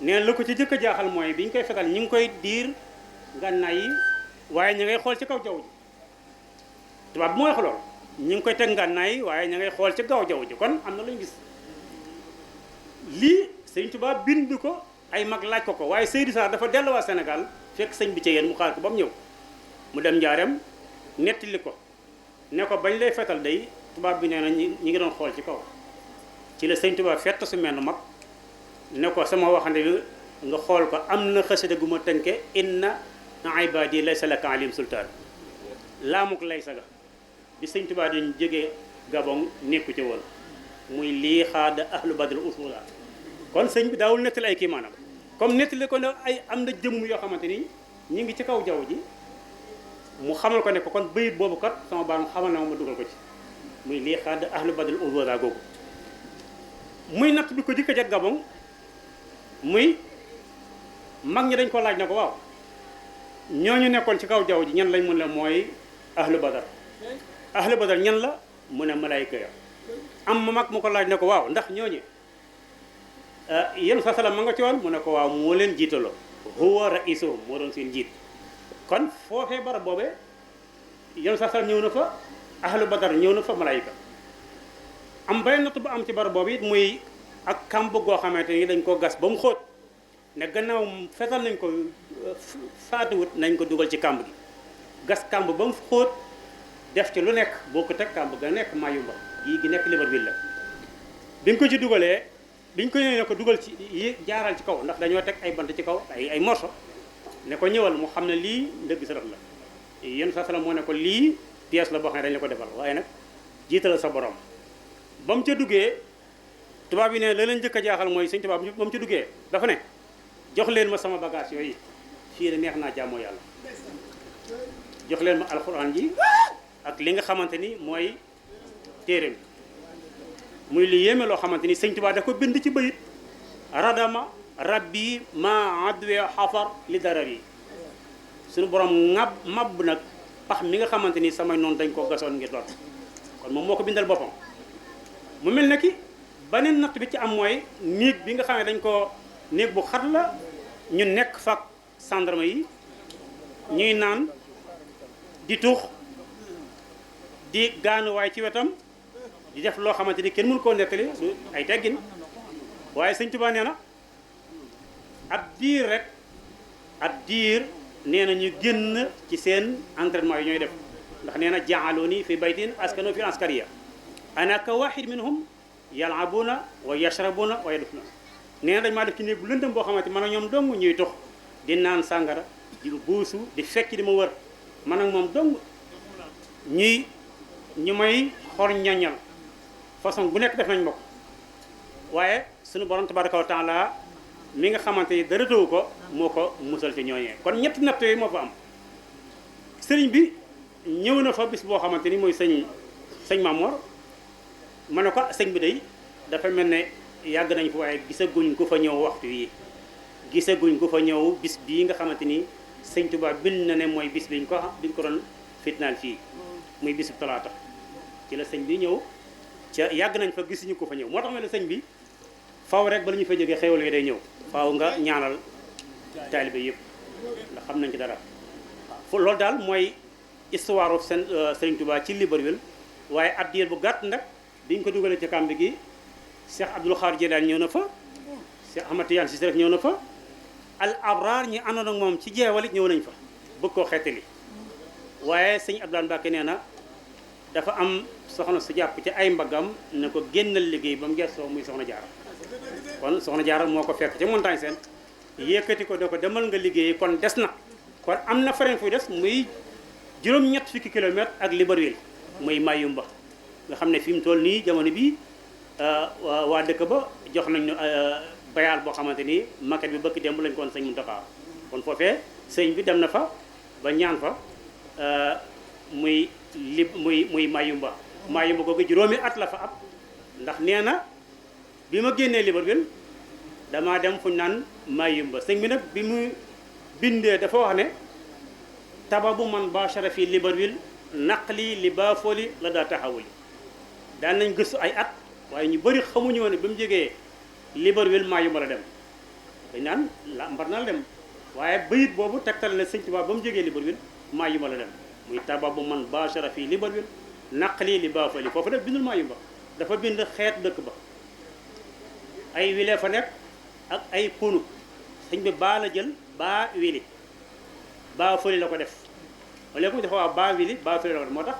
nee na lu ko ci jëkk a jaaxal mooy bi ñu koy fetal ñu ngi koy diir ngànnaay yi waaye ñu ngay xool ci kaw jaww ji tubaab bi mooy wax loolu ñu ngi koy teg ngànnaay yi waaye ñu ngay xool ci kaw jaww ji kon am na lu ñu gis lii Sëriñ Tuubaa bind ko ay mag laaj ko ko waaye Seydou Sarr dafa delluwaat Sénégal fekk sëñ bi ci yéen mu xaar ko ba mu ñëw mu dem njaareem nettali ko ne ko bañ lay fetal day tubaab bi nee na ñi ngi doon xool ci kaw ci la Sëriñ Tuubaa fett su mel mag ne ko sama waxande bi nga xool ko am na xasida gu ma tënke inna ibadi laysa laka alim sultaan laamuk lay saga bi Sëriñ Tuubaa dañ jógee Gabon nekku ci woon muy lii xaada ahlu badr usula kon sëñ bi daawul nettali ay kii maanaam comme nettali ko ne ay am na jëmm yoo xamante ni ñi ngi ci kaw jaww ji mu xamal ko ne ko kon bayit boobu kat sama baam xamal na ma dugal ko ci muy lii xaada ahlu badr usula googu muy natt bi ko jëkk a jot Gabon muy mag ñi dañ ko laaj na ko waaw ñooñu nekkoon ci kaw jaww ji ñan lañ mun la mooy ahlu badar ahlu badar ñan la mu ne malaayka ya am ma mag mu ko laaj ne ko waaw ndax ñooñu yéen sa salam ma nga ci woon mu ne ko waaw moo leen jiitaloo huwa raisuhum moo doon seen jiit kon foofee barab boobee yéen sa salam ñëw na fa ahlu badar ñëw na fa malaayka am bay natt bu am ci barab boobu it muy ak kamb goo xamante ni dañ ko gas ba mu xóot ne gannaaw fetal nañ ko faatuwut nañ ko dugal ci kamb gi gas kamb ba mu xóot def ci lu nekk boo ko teg kamb ga nekk Mayumba yii gi nekk Libreville la biñ ko ci dugalee biñ ko ñëwee ne ko dugal ci jaaral ci kaw ndax dañoo teg ay bant ci kaw ay morso ne ko ñëwal mu xam ne lii ndëgg sërëx la yéen sa salaam moo ne ko lii pièce la boo xam ne dañ la ko defal waaye nag jiital sa borom ba mu ca duggee tubaab yi ne la leen njëkk a jaaxal mooy sëñ tubaab ba mu ca duggee dafa ne jox leen ma sama bagage yooyu fii de neex naa jaamoo yàlla jox leen ma alxuraan ji ak li nga xamante ni mooy téere mi muy li yéeme loo xamante ni sëñ tubaab da ko bind ci bayit radama rabbi ma adwe xafar li darar yi suñu borom mab nag pax mi nga xamante ni samay noonu dañ koo gasoon ngir doon kon moom moo ko bindal boppam mu mel ne ki beneen natt bi ci am mooy néeg bi nga xam ne dañ ko néeg bu xat la ñu nekk fak gendarme yi ñuy naan di tuux di gaanuwaay ci wetam di def loo xamante ni kenn mënu koo nettali du ay teggin waaye sëñ Tuubaa nee na ab diir nee na ñu génn ci seen entraînement yi ñooy def ndax nee na jaaluni fi baytin askanu fi askariya ana ka wahid minhum yalabuna wa yashrabuna wa yadufuna nee na dañ maa def ci néeg bu lëndëm boo xamante man ak ñoom dong ñuy tux di naan sàngara di buusu di fekk di ma wër man ak moom dong ñu may xor ñañal façon bu nekk def nañ ma ko waaye suñu borom tabaraka wa taala mi nga xamante ni dara tëwu ko moo ko musal ci ñooñee kon ñetti natt yooyu moo fa am sëriñ bi ñëw na fa bis boo xamante ni mooy sëñ Mamor ma ne ko sëñ bi day dafa mel ne yàgg nañ fa waaye gisaguñ ko fa ñëw waxtu yi gisaguñ ko fa ñëw bis bii nga xamante ni sëñ Tuubaa bind na ne mooy bis biñ ko doon fitnaal fii muy bisu talaata ci la sëñ bi ñëw ca yàgg nañ fa gisuñu ko fa ñëw moo tax mel ne sëñ bi faaw rek bala ñu fa jógee xéwal yi day ñëw faaw nga ñaanal taalibe yëpp ndax xam nañ ci dara fu loolu daal mooy histoire Sëriñ Tuubaa ci Libreville waaye ab diir bu gàtt nag biñ ko dugalee ci kàmb gi Cheikh Abdoul Khadr Jilaani ñëw na fa Cheikh Ahmad Tidiane Cissé rek ñëw na fa al abraar ñi àndoon ak moom ci jeewalit ñëw nañ fa bëgg koo xeetali waaye sëñ Abdoulaye Mbacke nee na dafa am soxna su jàpp ci ay mbaggam ne ko génnal liggéey ba mu gestoo muy soxna Jaara kon soxna Jaara moo ko fekk ca montagne seen yëkkati ko da ko demal nga liggéey kon des na kon am na feneen fuy des muy juróom-ñett fukki kilomètre ak Libreville muy Mayumba nga xam ne fi mu toll nii jamono bi waa dëkk ba jox nañu bayaal boo xamante ni maquette bi bëkk démb lañ ko woon sëñ Muntaxa kon foofee sëñ bi dem na fa ba ñaan fa muy Mayumba googu juróomi at la fa ab ndax nee na bi ma génnee Libreville damaa dem fu ñu naan Mayumba sëñ bi nag bi mu bindee dafa wax ne tababu man bachara fi Libreville naqli li baafoli la daa taxawuli daan nañ gëstu ay at waaye ñu bëri xamuñu woon ne bi mu jógee Libreville Mayumba la dem dañ naan la mbar na la dem waaye bayit boobu tegtal na sëñ Tuubaa ba mu jógee Libreville Mayumba la dem muy tababu man bachara fi Libreville naqli li baafoli foofu nag bindul Mayumba dafa bind xeet dëkk ba ay wile fa nekk ak ay punu sëñ bi baa la jël baa wili baa fëli la ko def wala ko dafa waa baa wili baa fëli la ko def moo tax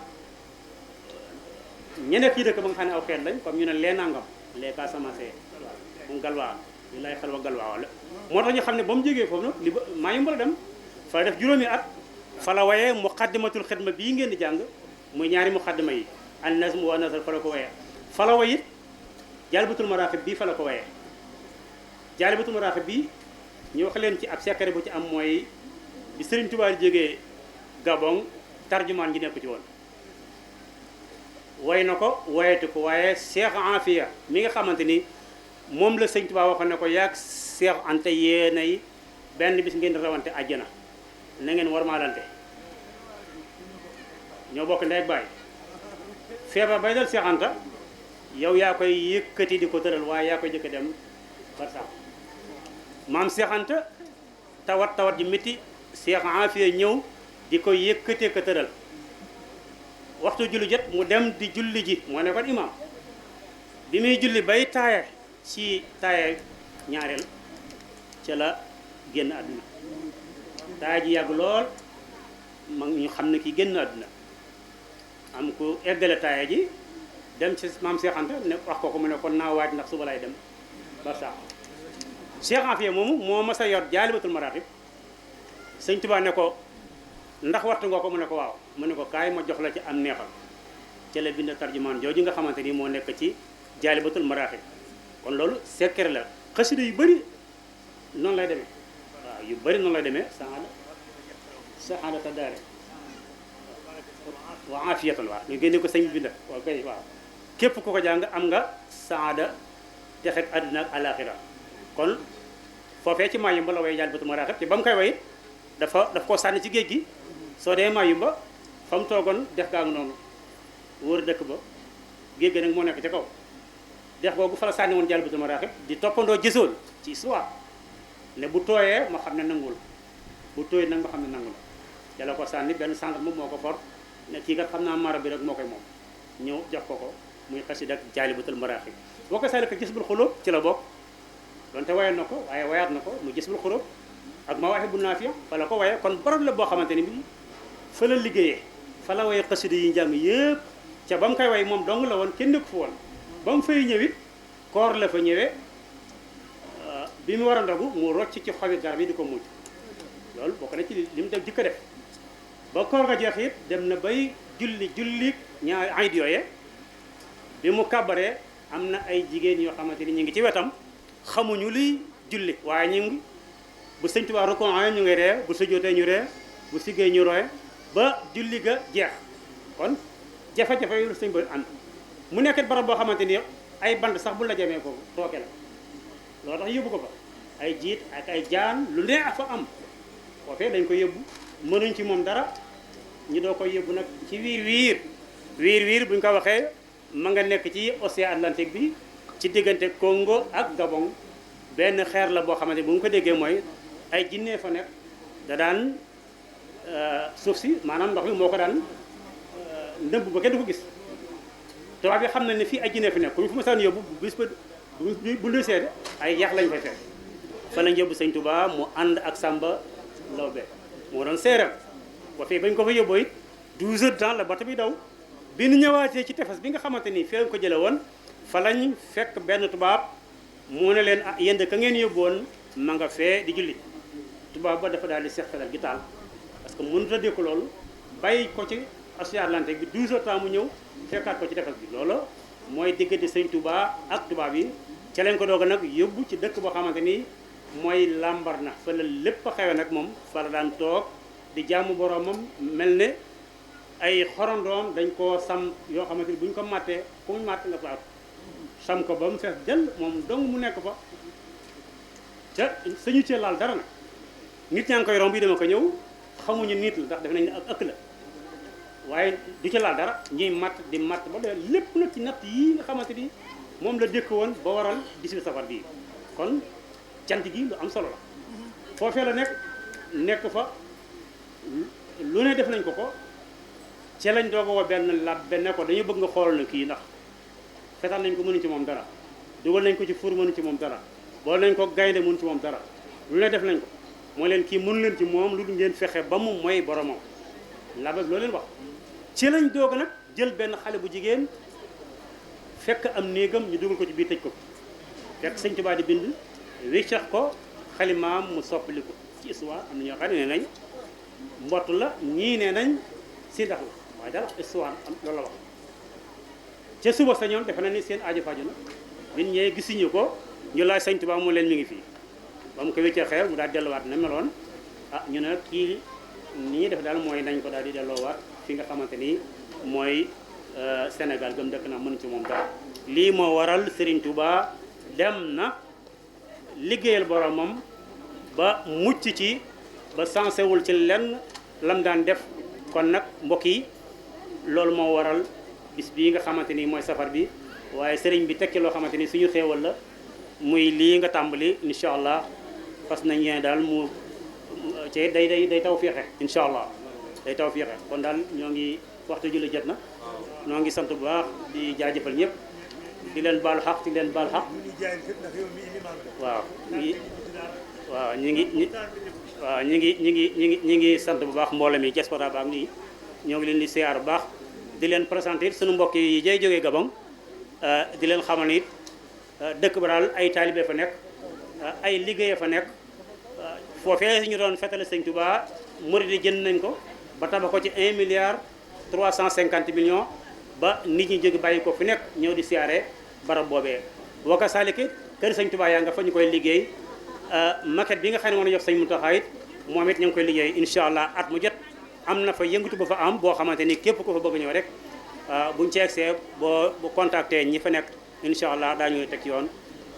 ñeneen yi dëkk ba nga xam ne aw xeet lañ comme ñu ne lee nangam lee Casamance moom galwaa ñu lay xel wa galwaa wala moo tax ñu xam ne ba mu jógee foofu nag li ba Mayumba la dem fa def juróomi at fa la wayee muqaddimatul xidma bii ngeen di jàng muy ñaari muqaddima yi an nazm wa nasr fa la ko wayee fa la way it jaalibatul maraaxib bii fa la ko wayee jaalibatul maraaxib bii ñu wax leen ci ab secret bu ci am mooy bi Sëriñ Tuubaa jógee Gabon tarjumaan ji nekk ci woon way na ko wayatu ko waaye Cheikh Afia mi nga xamante ni moom la Sëriñ Tuubaa waxoon ne ko yaag Cheikh Anta yéenay benn bis ngeen rawante àjjana na ngeen warmaalante ñoo bokk ndey ak baay feebar bay dal Cheikh Anta yow yaa koy yëkkati di ko tëral waaye yaa koy jëkk dem barsax maam Cheikh Anta tawat ji métti Cheikh Afia ñëw di ko yëkkatee ko tëral waxtu julli jot mu dem di julli ji moo ne kon imam bi muy julli bay taaya ci taaya ñaareel ca la génn àdduna taaya ji yàgg lool mag ñu xam ne ki génn àdduna am ku eggale taaya ji dem ci maam Cheikh Anta ne wax ko mu ne kon naa waaj ndax suba lay dem ba sax Cheikh Afia moomu moo mas a yor Jaalibatul Maraaxib sëñ Tuubaa ne ko ndax wattu nga ko mu ne ko waaw mu ne ko kaay ma jox la ci am neexal ci la bind tarjumaan jooju nga xamante ni moo nekk ci Jaalibatul Maraaxib kon loolu secret la xasida yu bëri noonu lay demee waaw yu bëri noonu lay demee saxaada ta daare wa afiyatan waaw ñu génne ko sëñ bi bind waaw kay waaw képp ku ko jàng am nga saada texeg àddina ak alaxira kon foofee ci Mayumba la way Jaalibatul Maraaxib te ba mu koy way daf koo sànni ci géej gi soo dee Mayumba fa mu toogoon dex gaa ngi noonu wër dëkk ba géej gi nag moo nekk ca kaw dex googu fa la sànni woon Jaalibatul Maraaxib di toppandoo gisool ci histoire ne bu tooyee ma xam ne nangul bu tooyee nag ma xam ne nangul jala ko sànni benn centre moom moo ko for ne kii kat xam naa mara bi rek moo koy moom ñëw jox ko muy xasida ak Jaalibatul Maraaxib boo ko sànni ko Jazbul Xuluub ci la bokk donte wayoon na ko waaye wayaat na ko mu Jazbul Xuluub ak Mawaahibu Naafiya fa la ko waye kon borom la boo xamante ni bi fa la liggéeyee fa la waye xasida yi njàng yëpp ca ba mu koy way moom dong la woon kenn nekku fa woon ba mu fay ñëwit koor la fa ñëwee bi mu war a ndogu mu rocc ci xobi garab yi di ko mujj loolu bokk na ci li mu def jëkk def ba koor ga jeex it dem na bay julli ñaari ayit yooye bi mu kàbbaree am na ay jigéen yoo xamante ni ñu ngi ci wetam xamuñu liy julli waaye ñu ngi bu sëñ Tuubaa rukon ñu ngi ree bu sujjóotee ñu ree bu siggee ñu roye ba julli ga jeex kon jafe-jafe yu sëñ ba ànd mu nekk barab boo xamante ni ay bant sax bu la jamee ko tooke la loolu tax yóbbu ko fa ay jiit ak ay jaan lu ne fa am foofee dañ ko yóbbu mënuñ ci moom dara ñu doo koy yóbbu nag ci wiir buñ ko waxee ma nga nekk ci océan Atlantique bi ci diggante Congo ak Gabon benn xeer la boo xamante bu nga ko déggee mooy ay jinne fa nekk da daan suuf si maanaam ndox mi moo ko daan ndëmb ba kenn du ko gis tubaab bi xam na ne fii ay jinne fi nekk ku ñu fu ma saan yóbbu bis ba bu lu seede ay yax lañ fay fekk fa lañ yóbbu sëñ Touba mu ànd ak Samba Lawbe moo doon séeram ba fii bañ ko fa yóbboo it 12 heures de temps la bato bi daw bi nu ñëwaatee ci tefes bi nga xamante ni fii lañ ko jële woon fa lañ fekk benn tubaab mu ne leen ah yéen de ka ngeen yóbboon ma nga fee di julli tubaab ba dafa daal di seqalal gi taal parce que mënut a dékku loolu bàyyi ko ci océan Atlantique bi 12 heures temps mu ñëw fekkaat ko ci tefes bi loolu mooy diggante sëñ Touba ak tubaab yi ca leen ko doog nag yóbbu ci dëkk boo xamante ni mooy Lambaréné fa la lépp a xewe nag moom fa la daan toog di jaamu boromam mel ne ay xorondoom dañ koo sam yoo xamante ni bu ñu ko màttee ku mu màtt nga faatu sam ko ba mu fees jël moom dong mu nekk fa ca sañu cee laal dara nag nit ñaa ngi koy romb yi dama ko ñëw xamuñu nit la ndax def nañ ne ak ëkk la waaye du ci laal dara ñuy matt di matt ba doy lépp nag ci natt yii nga xamante ni moom la dékk woon ba waral 18 safar bii kon cant gi lu am solo la foofee la nekk fa lu ne def nañ ko ci lañ doog a woo benn labbe ne ko dañu bëgg nga xool na kii ndax fetal nañ ko mënuñ ci moom dara dugal nañ ko ci fur mënuñ ci moom dara boole nañ ko gaynde mënuñ ci moom dara lu ne def nañ ko moo leen kii mënu leen ci moom lu ngeen fexe ba mu mooy boromam labbe loo leen wax ci lañ doog nag jël benn xale bu jigéen fekk am néegam ñu dugal ko ci biir tëj ko fekk sëñ Tuubaa di bind wiccax ko xalimaam mu soppali ko ci histoire am na ñoo xam ne nee nañ mbott la ñii nee nañ si ndax la waaye dara histoire am loolu la wax ca suba sa ñoom defe na ni seen aajo faju na bin ñëwee gisuñu ko ñu laaj sëñ Tuubaa mu leen mi ngi fii ba mu ko wéccee xeer mu daal delluwaat na meloon ah ñu ne kii ni ñuy def daal mooy nañ ko daal di delloowaat fi nga xamante ni mooy Sénégal gëm dëkk na mënu ci moom dara lii moo waral Serigne Touba dem na liggéeyal boromam ba mucc ci ba sansewul ci lenn lam daan def kon nag mbokk yi loolu moo waral bis bii nga xamante ni mooy safar bi waaye sëriñ bi tekki loo xamante ni suñu xéewal la muy lii nga tàmbali incha allah fas nañ yéen daal mu ci day taw féexe incha allah day taw féexe kon daal ñoo ngi waxtu julli jot na ñoo ngi sant bu baax di jaajëfal ñëpp di leen baal xaq di leen baal xaq waaw waaw ñi ngi sant bu baax mboolem yi diaspora ba ak nii ñoo ngi leen di siyaar bu baax di leen présenter suñu mbokk yi jay jógee Gabon di leen xamal it dëkk ba daal ay taalibe fa nekk ay liggéey fa nekk foofee ñu doon fetale sëñ Touba murid yi jënd nañ ko ba tabax ko ci 1 milliard 350 millions ba nit ñi jóge bàyyi ko fi nekk ñëw di siyaare barab boobee waka saliki kër sëñ Touba yaa nga fa ñu koy liggéey maquette bi nga xam ne moom la jox sëñ Mountakha it moom it ñu ngi koy liggéey incha allah at mu jot am na fa yëngatu ba fa am boo xamante ni képp ko fa bëgg ñëw rek buñ ci egsee bu contacté ñi fa nekk incha allah daañu teg yoon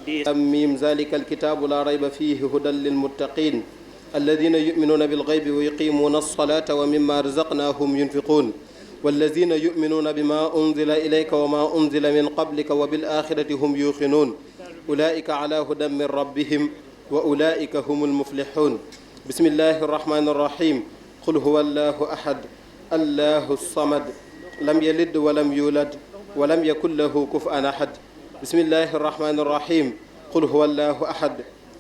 di ميم ذلك الكتاب لا ريب فيه هدى للمتقين الذين يؤمنون بالغيب ويقيمون الصلاة ومما رزقناهم ينفقون والذين يؤمنون بما أنزل إليك وما أنزل من قبلك وبالآخرة هم يوقنون أولئك على هدى من ربهم وأولئك هم المفلحون بسم الله الرحمن الرحيم قل هو الله أحد الله الصمد لم يلد ولم يولد ولم يكن له كفوا أحد بسم الله الرحمن الرحيم قل هو الله أحد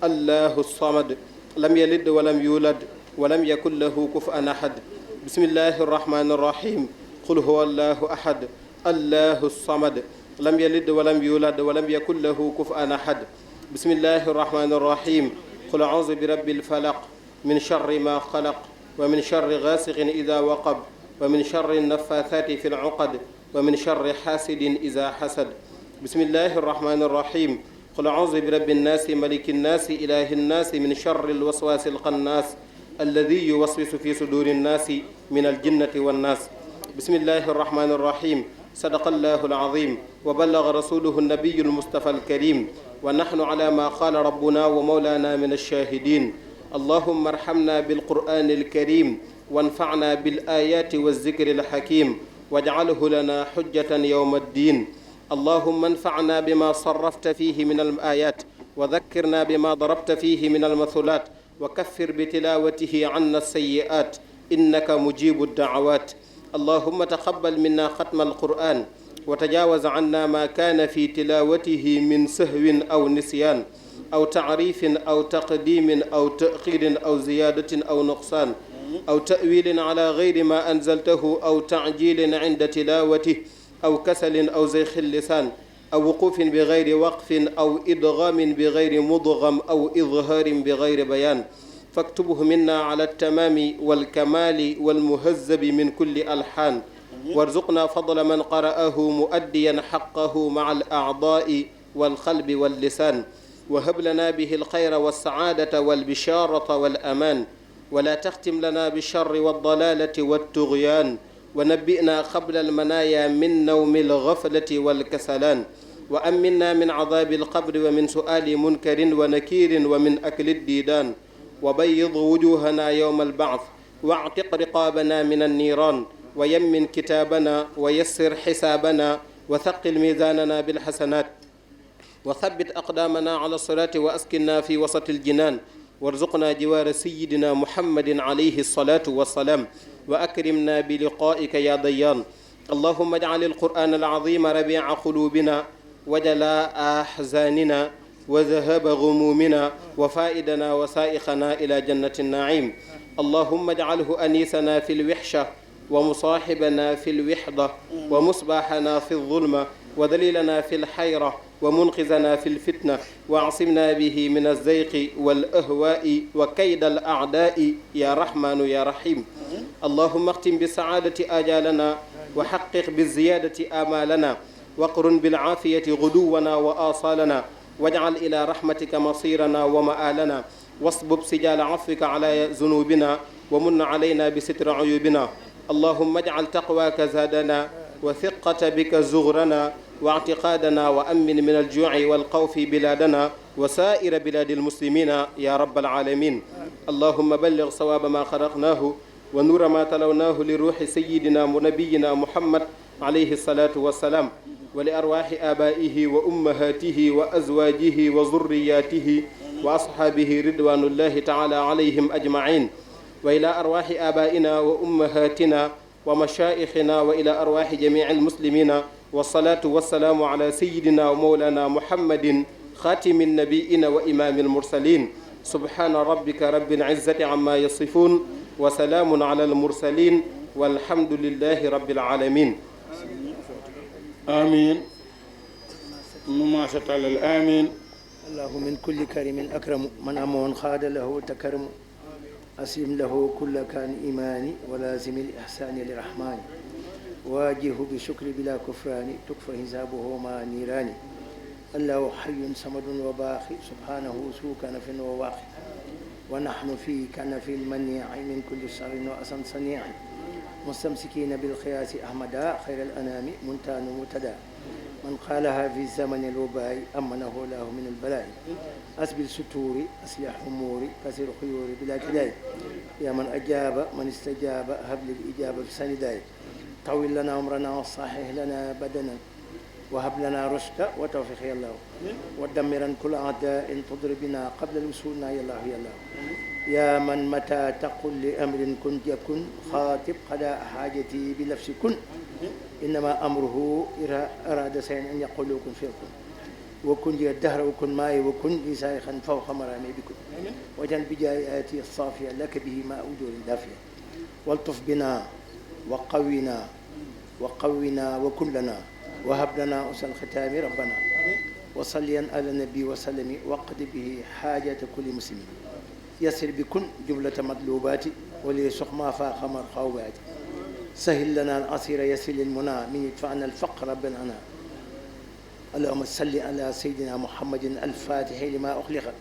الله الصمد لم يلد ولم يولد ولم يكن له كفوا أحد بسم الله الرحمن الرحيم قل هو الله أحد الله الصمد لم يلد ولم يولد ولم يكن له كفوا أحد بسم الله الرحمن الرحيم قل أعوذ برب الفلق من شر ما خلق ومن شر غاسق إذا وقب ومن شر النفاثات في العقد ومن شر حاسد إذا حسد بسم الله الرحمن الرحيم قل أعوذ برب الناس ملك الناس إله الناس من شر الوسواس الخناس الذي يوسوس في صدور الناس من الجنة والناس بسم الله الرحمن الرحيم صدق الله العظيم وبلغ رسوله النبي المصطفى الكريم ونحن على ما قال ربنا ومولانا من الشاهدين اللهم ارحمنا بالقرآن الكريم وانفعنا بالآيات والذكر الحكيم واجعله لنا حجة يوم الدين اللهم انفعنا بما صرفت فيه من الآيات وذكرنا بما ضربت فيه من المثلات وكفر بتلاوته عنا السيئات إنك مجيب الدعوات اللهم تقبل منا ختم القرآن وتجاوز عنا ما كان في تلاوته من سهو أو نسيان أو تعريف أو تقديم أو تأخير أو زيادة أو نقصان أو تأويل على غير ما أنزلته أو تعجيل عند تلاوته أو كسل أو زيخ اللسان أو وقوف بغير وقف أو إدغام بغير مضغم أو إظهار بغير بيان فاكتبه منا على التمام والكمال والمهذب من كل ألحان وارزقنا فضل من قرأه مؤديا حقه مع الأعضاء والقلب واللسان وهب لنا به الخير والسعادة والبشارة والأمان ولا تختم لنا بالشر والضلالة والطغيان ونبئنا قبل المنايا من نوم الغفلة والكسلان وأمنا من عذاب القبر ومن سؤال منكر ونكير ومن أكل الديدان وبيض وجوهنا يوم البعث واعتق رقابنا من النيران ويمن كتابنا ويسر حسابنا وثقل ميزاننا بالحسنات وثبت أقدامنا على الصلاة وأسكننا في وسط الجنان وارزقنا جوار سيدنا محمد عليه الصلاة والسلام وأكرمنا بلقائك يا ديان اللهم اجعل القرآن العظيم ربيع قلوبنا وجلاء أحزاننا وذهاب غمومنا وفائدنا وسائقنا إلى جنة النعيم اللهم اجعله أنيسنا في الوحشة ومصاحبنا في الوحدة ومصباحنا في الظلمة ودليلنا في الحيرة ومنقذنا في الفتنة واعصمنا به من الزيق والأهواء وكيد الأعداء يا رحمن يا رحيم اللهم اختم بالسعادة آجالنا وحقق بالزيادة آمالنا وقرن بالعافية غدونا وآصالنا واجعل إلى رحمتك مصيرنا ومآلنا واصبب سجال عفوك على ذنوبنا ومن علينا بستر عيوبنا اللهم اجعل تقواك زادنا وثقة بك زغرنا واعتقادنا وأمن من الجوع والخوف بلادنا وسائر بلاد المسلمين يا رب العالمين اللهم بلغ صواب ما خلقناه ونور ما تلوناه لروح سيدنا ونبينا محمد عليه الصلاة والسلام ولأرواح آبائه وأمهاته وأزواجه وذرياته وأصحابه رضوان الله تعالى عليهم أجمعين وإلى أرواح آبائنا وأمهاتنا ومشائخنا وإلى أرواح جميع المسلمين والصلاة والسلام على سيدنا ومولانا محمد خاتم النبيين وإمام المرسلين سبحان ربك رب العزة عما يصفون وسلام على المرسلين والحمد لله رب العالمين آمين مماسة الآمين. الله من كل كريم أكرم من أمون خاد له تكرم أسلم له كل كان إيماني ولازم الإحسان لرحمن واجه بشكر بلا كفران تكفى حسابه مع نيران الله حي صمد وباقي سبحانه سوء كنف وواقي ونحن في كنف المنيع من كل شر وأسن صنيع مستمسكين بالخياس أحمدا خير الأنام منتان متدى من قالها في زمن الوباء أمنه الله من البلاء أسبل ستوري أصلح أموري كسر خيوري بلا كداي يا من أجاب من استجاب هب للإجابة بسنداي طول لنا عمرنا وصحح لنا بدنا وهب لنا رشدا وتوفيق يا الله ودمرا كل أعداء تضربنا قبل الوصولنا يا الله يا الله يا من متى تقل لأمر كن يكن خاطب قضاء حاجتي بنفس كن إنما أمره إذا أراد شيئا أن يقول كن فيكن وكن لي الدهر وكن معي وكن لي سائخا فوق مرامي بكن وجن بجاي آتي الصافية لك به ما أجور دافية والطف بنا وقونا وكن لنا وهب لنا أسى الختام ربنا وصليا على النبي وسلم وقد به حاجة كل مسلم يسر بكن جملة مطلوباتي وليسق ما فاق مرخوباتي سهل لنا العصير يسر المنى من يدفعنا الفقر ربنا اللهم صل على سيدنا محمد الفاتح لما أخلق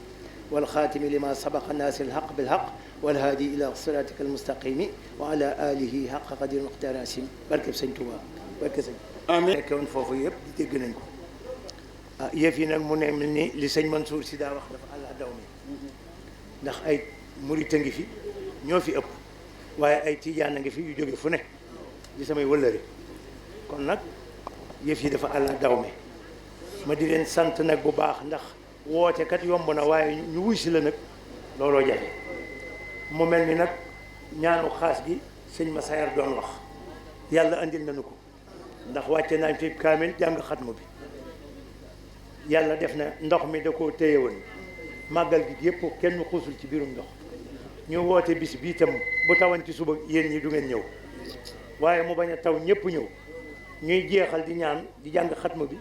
والخاتم لما سبق الناس الحق بالحق والهادي إلى صراطك المستقيم وعلى آله حق قدر مقدار عسيم barke Sëñ Tuubaa barke Sëñ amiin nekk woon foofu yëpp di dégg nañ ko yëf yi nag mu ne mel ni li sëñ Mansour si daa wax dafa àlla daw mi ndax ay murit a ngi fi ñoo fi ëpp waaye ay tijaan a ngi fi yu jóge fu ne di samay wëllëre kon nag yëf yi dafa àlla daw mi ma di leen sant nag bu baax ndax woote kat yomb na waaye ñu wuy si la nag looloo jafe mu mel ni nag ñaanu xaas gi sëñ Massaer doon wax yàlla andil nañu ko ndax wàcce nañ fi kaamil jàng xatmu bi yàlla def na ndox mi da koo téye woon màggal gi yëpp kenn xuusul ci biirum ndox ñu woote bis bii tam bu tawan ci suba yéen ñi du ngeen ñëw waaye mu bañ a taw ñëpp ñëw ñuy jeexal di ñaan di jàng xatmu bi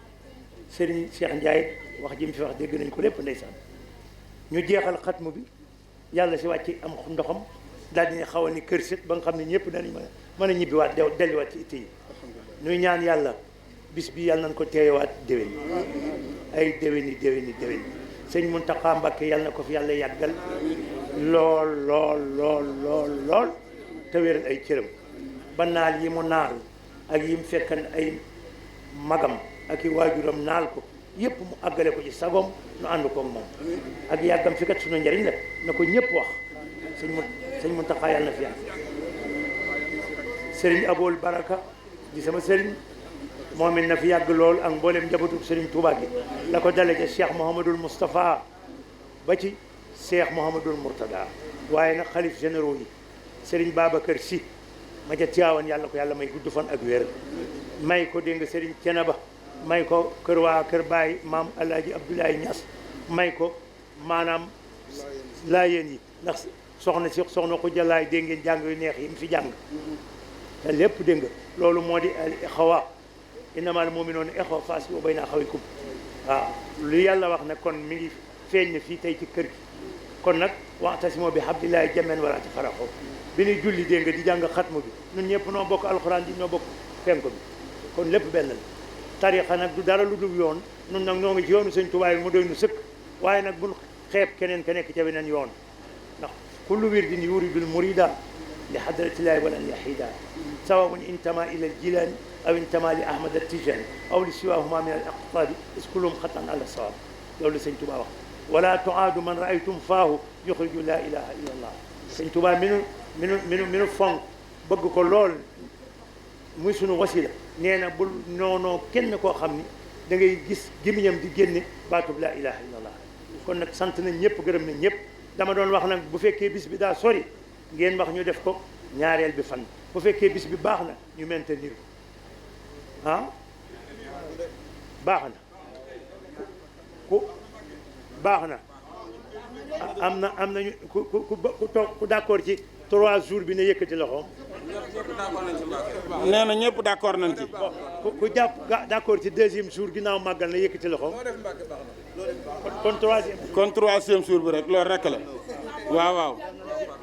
Serigne Cheikh Ndiaye wax ji mu fi wax dégg nañ ko lépp ndeysaan ñu jeexal xatmu bi yàlla si wàcc am ndoxam daal di xaw a ni kër sit ba nga xam ne ñëpp danañ mën a ñibbiwaat delluwaat ci itte yi ñuy ñaan yàlla bis bi yàlla nañ ko teewaat déwén ay déwéni sëñ Mountakha Mbacké yàlla na ko fi yàlla yàggal lool te wéral ay cëram ba naal yi mu naal ak yi mu fekkan ay magam ak i waajuram naal ko yëpp mu àggale ko ci sagom nu ànd koog moom ak yàggam fi kat sunu njariñ la na ko ñëpp wax sëñ Mountakha yàlla na fi yàgg sëriñ Aboul Baraka di sama sëriñ moom it na fi yàgg lool ak mboolem njabootu sëriñ Touba gi la ko dale ca Cheikh Mouhamadoul Moustapha ba ci Cheikh Mouhamadoul Mourtada waaye nag xalif généraux yi sëriñ Babacar Sy ma ca Tiwaawan yàlla ko yàlla may gudd fan ak wér may ko dégg nga sëriñ Thiénaba may ko kër waa kër Baye maam Alaaji Abdoulaye Niass may ko maanaam laayeen yi ndax soxna ko jalaay dégg ngeen jàng yu neex yi mu fi jàng te lépp dégg nga loolu moo di al ixwa innamal mu'minuuna ixwa fa aslihu bayna axawaykum waaw lu yàlla wax nag kon mi ngi feeñ na fii tey ci kër gi kon nag wa'tasimu bi hablillahi jamii'an wa laa tafarraqu bi ñuy julli dégg nga di jàng xatmu bi ñun ñëpp noo bokk alxuraan di noo bokk penko bi kon lépp benn la tarixa nag du dara lu dul yoon nun nag ñoo ngi ci yoonu sëñ Tuubaa mu doy nu sëkk waaye nag bul xeeb keneen ka nekk ca beneen yoon ndax kullu wirdin yuridul murida li hadratillahi walan yahida sawaun intama ila aljilani aw intama li ahmad attijani aw li siwahuma min al aqtabi iskulum xatan ala sawab loolu sëñ Tuubaa wax wala tuaadu man raaytum faahu yuxriju la ilaha illa allah sëñ Tuubaa minu fonk bëgg ko lool muy sunu wasila nee na bul noonoo kenn koo xam ni da ngay gis gémmiñam di génne baatub laa ilaha illallah kon nag sant nañ ñëpp gërëm nañ ñëpp dama doon wax nag bu fekkee bis bi daa sori ngeen wax ñu def ko ñaareel bi fan bu fekkee bis bi baax na ñu maintenir ko baax na baax na am nañu ku d'accord ci 3 jours bi ne yëkkati loxoom nee na ñëpp d'accord nañ ci. ku jàpp d'accord ci deuxième jour ginnaaw màggal na yëkkati loxo. kon troisième jour bi rek loolu rek la waaw.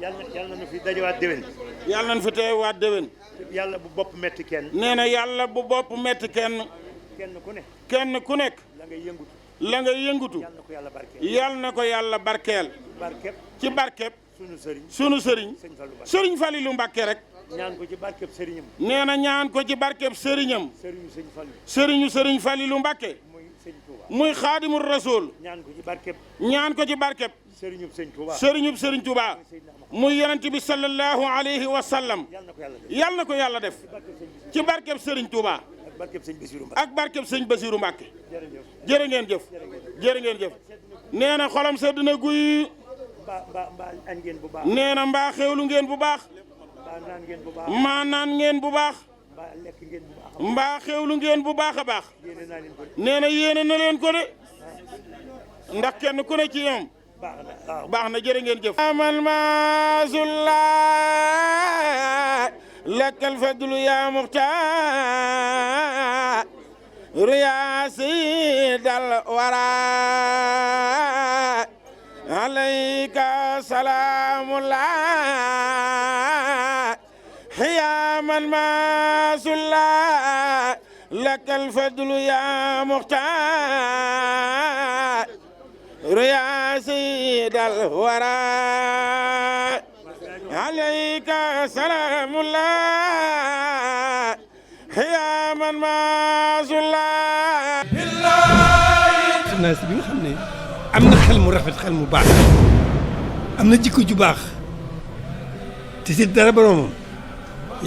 yàlla na nu fi dajewaat déwén. yàlla nañ fi teewaat déwén. yàlla bu bopp metti kenn. nee na yàlla bu bopp metti kenn. kenn ku nekk. la ngay yëngutu. yàlla na ko yàlla barkeel. ci barkeb. sunu sëriñ. sëriñ Falilu Mbàkke rek. ñaan ko ci barkeb sëriñam. nee na ñaan ko ci barkeb sëriñam. sëriñ Falilu Mbàkke. muy xaadimul rasul. ñaan ko ci barkeb. sëriñub sëriñ Tuuba. muy yonent bi sallallahu alayhi wa sallam. yàlla na ko yàlla def. ci barkeb sëriñ Tuuba. ak barkeb sëñ Basiru Mbàkke. jërë ngeen jëf. jërë ngeen jëf. nee na xolam sedd na guy. nee na mbaa xewlu ngeen bu baax. mbaa naan ngeen bu baax. mbaa xewlu ngeen bu baax a baax. nee na yéene na leen ko de. ndax kenn ku ne ci ñoom. baax na jërë ngeen jëf. amal maasulla lakkal fadlu ya muxtaar ya sayyidal wara alayka salaamullah ya man maasulla lakkal fadlu ya muxtaar يا سيد الورى عليك سلام الله يا من ما زلا naas bi nga xam ne am na xel mu rafet xel mu baax am na jikko ju baax te si dara boroomam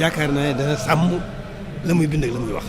yaakaar naa ne dana sàmm la muy bind ak la muy wax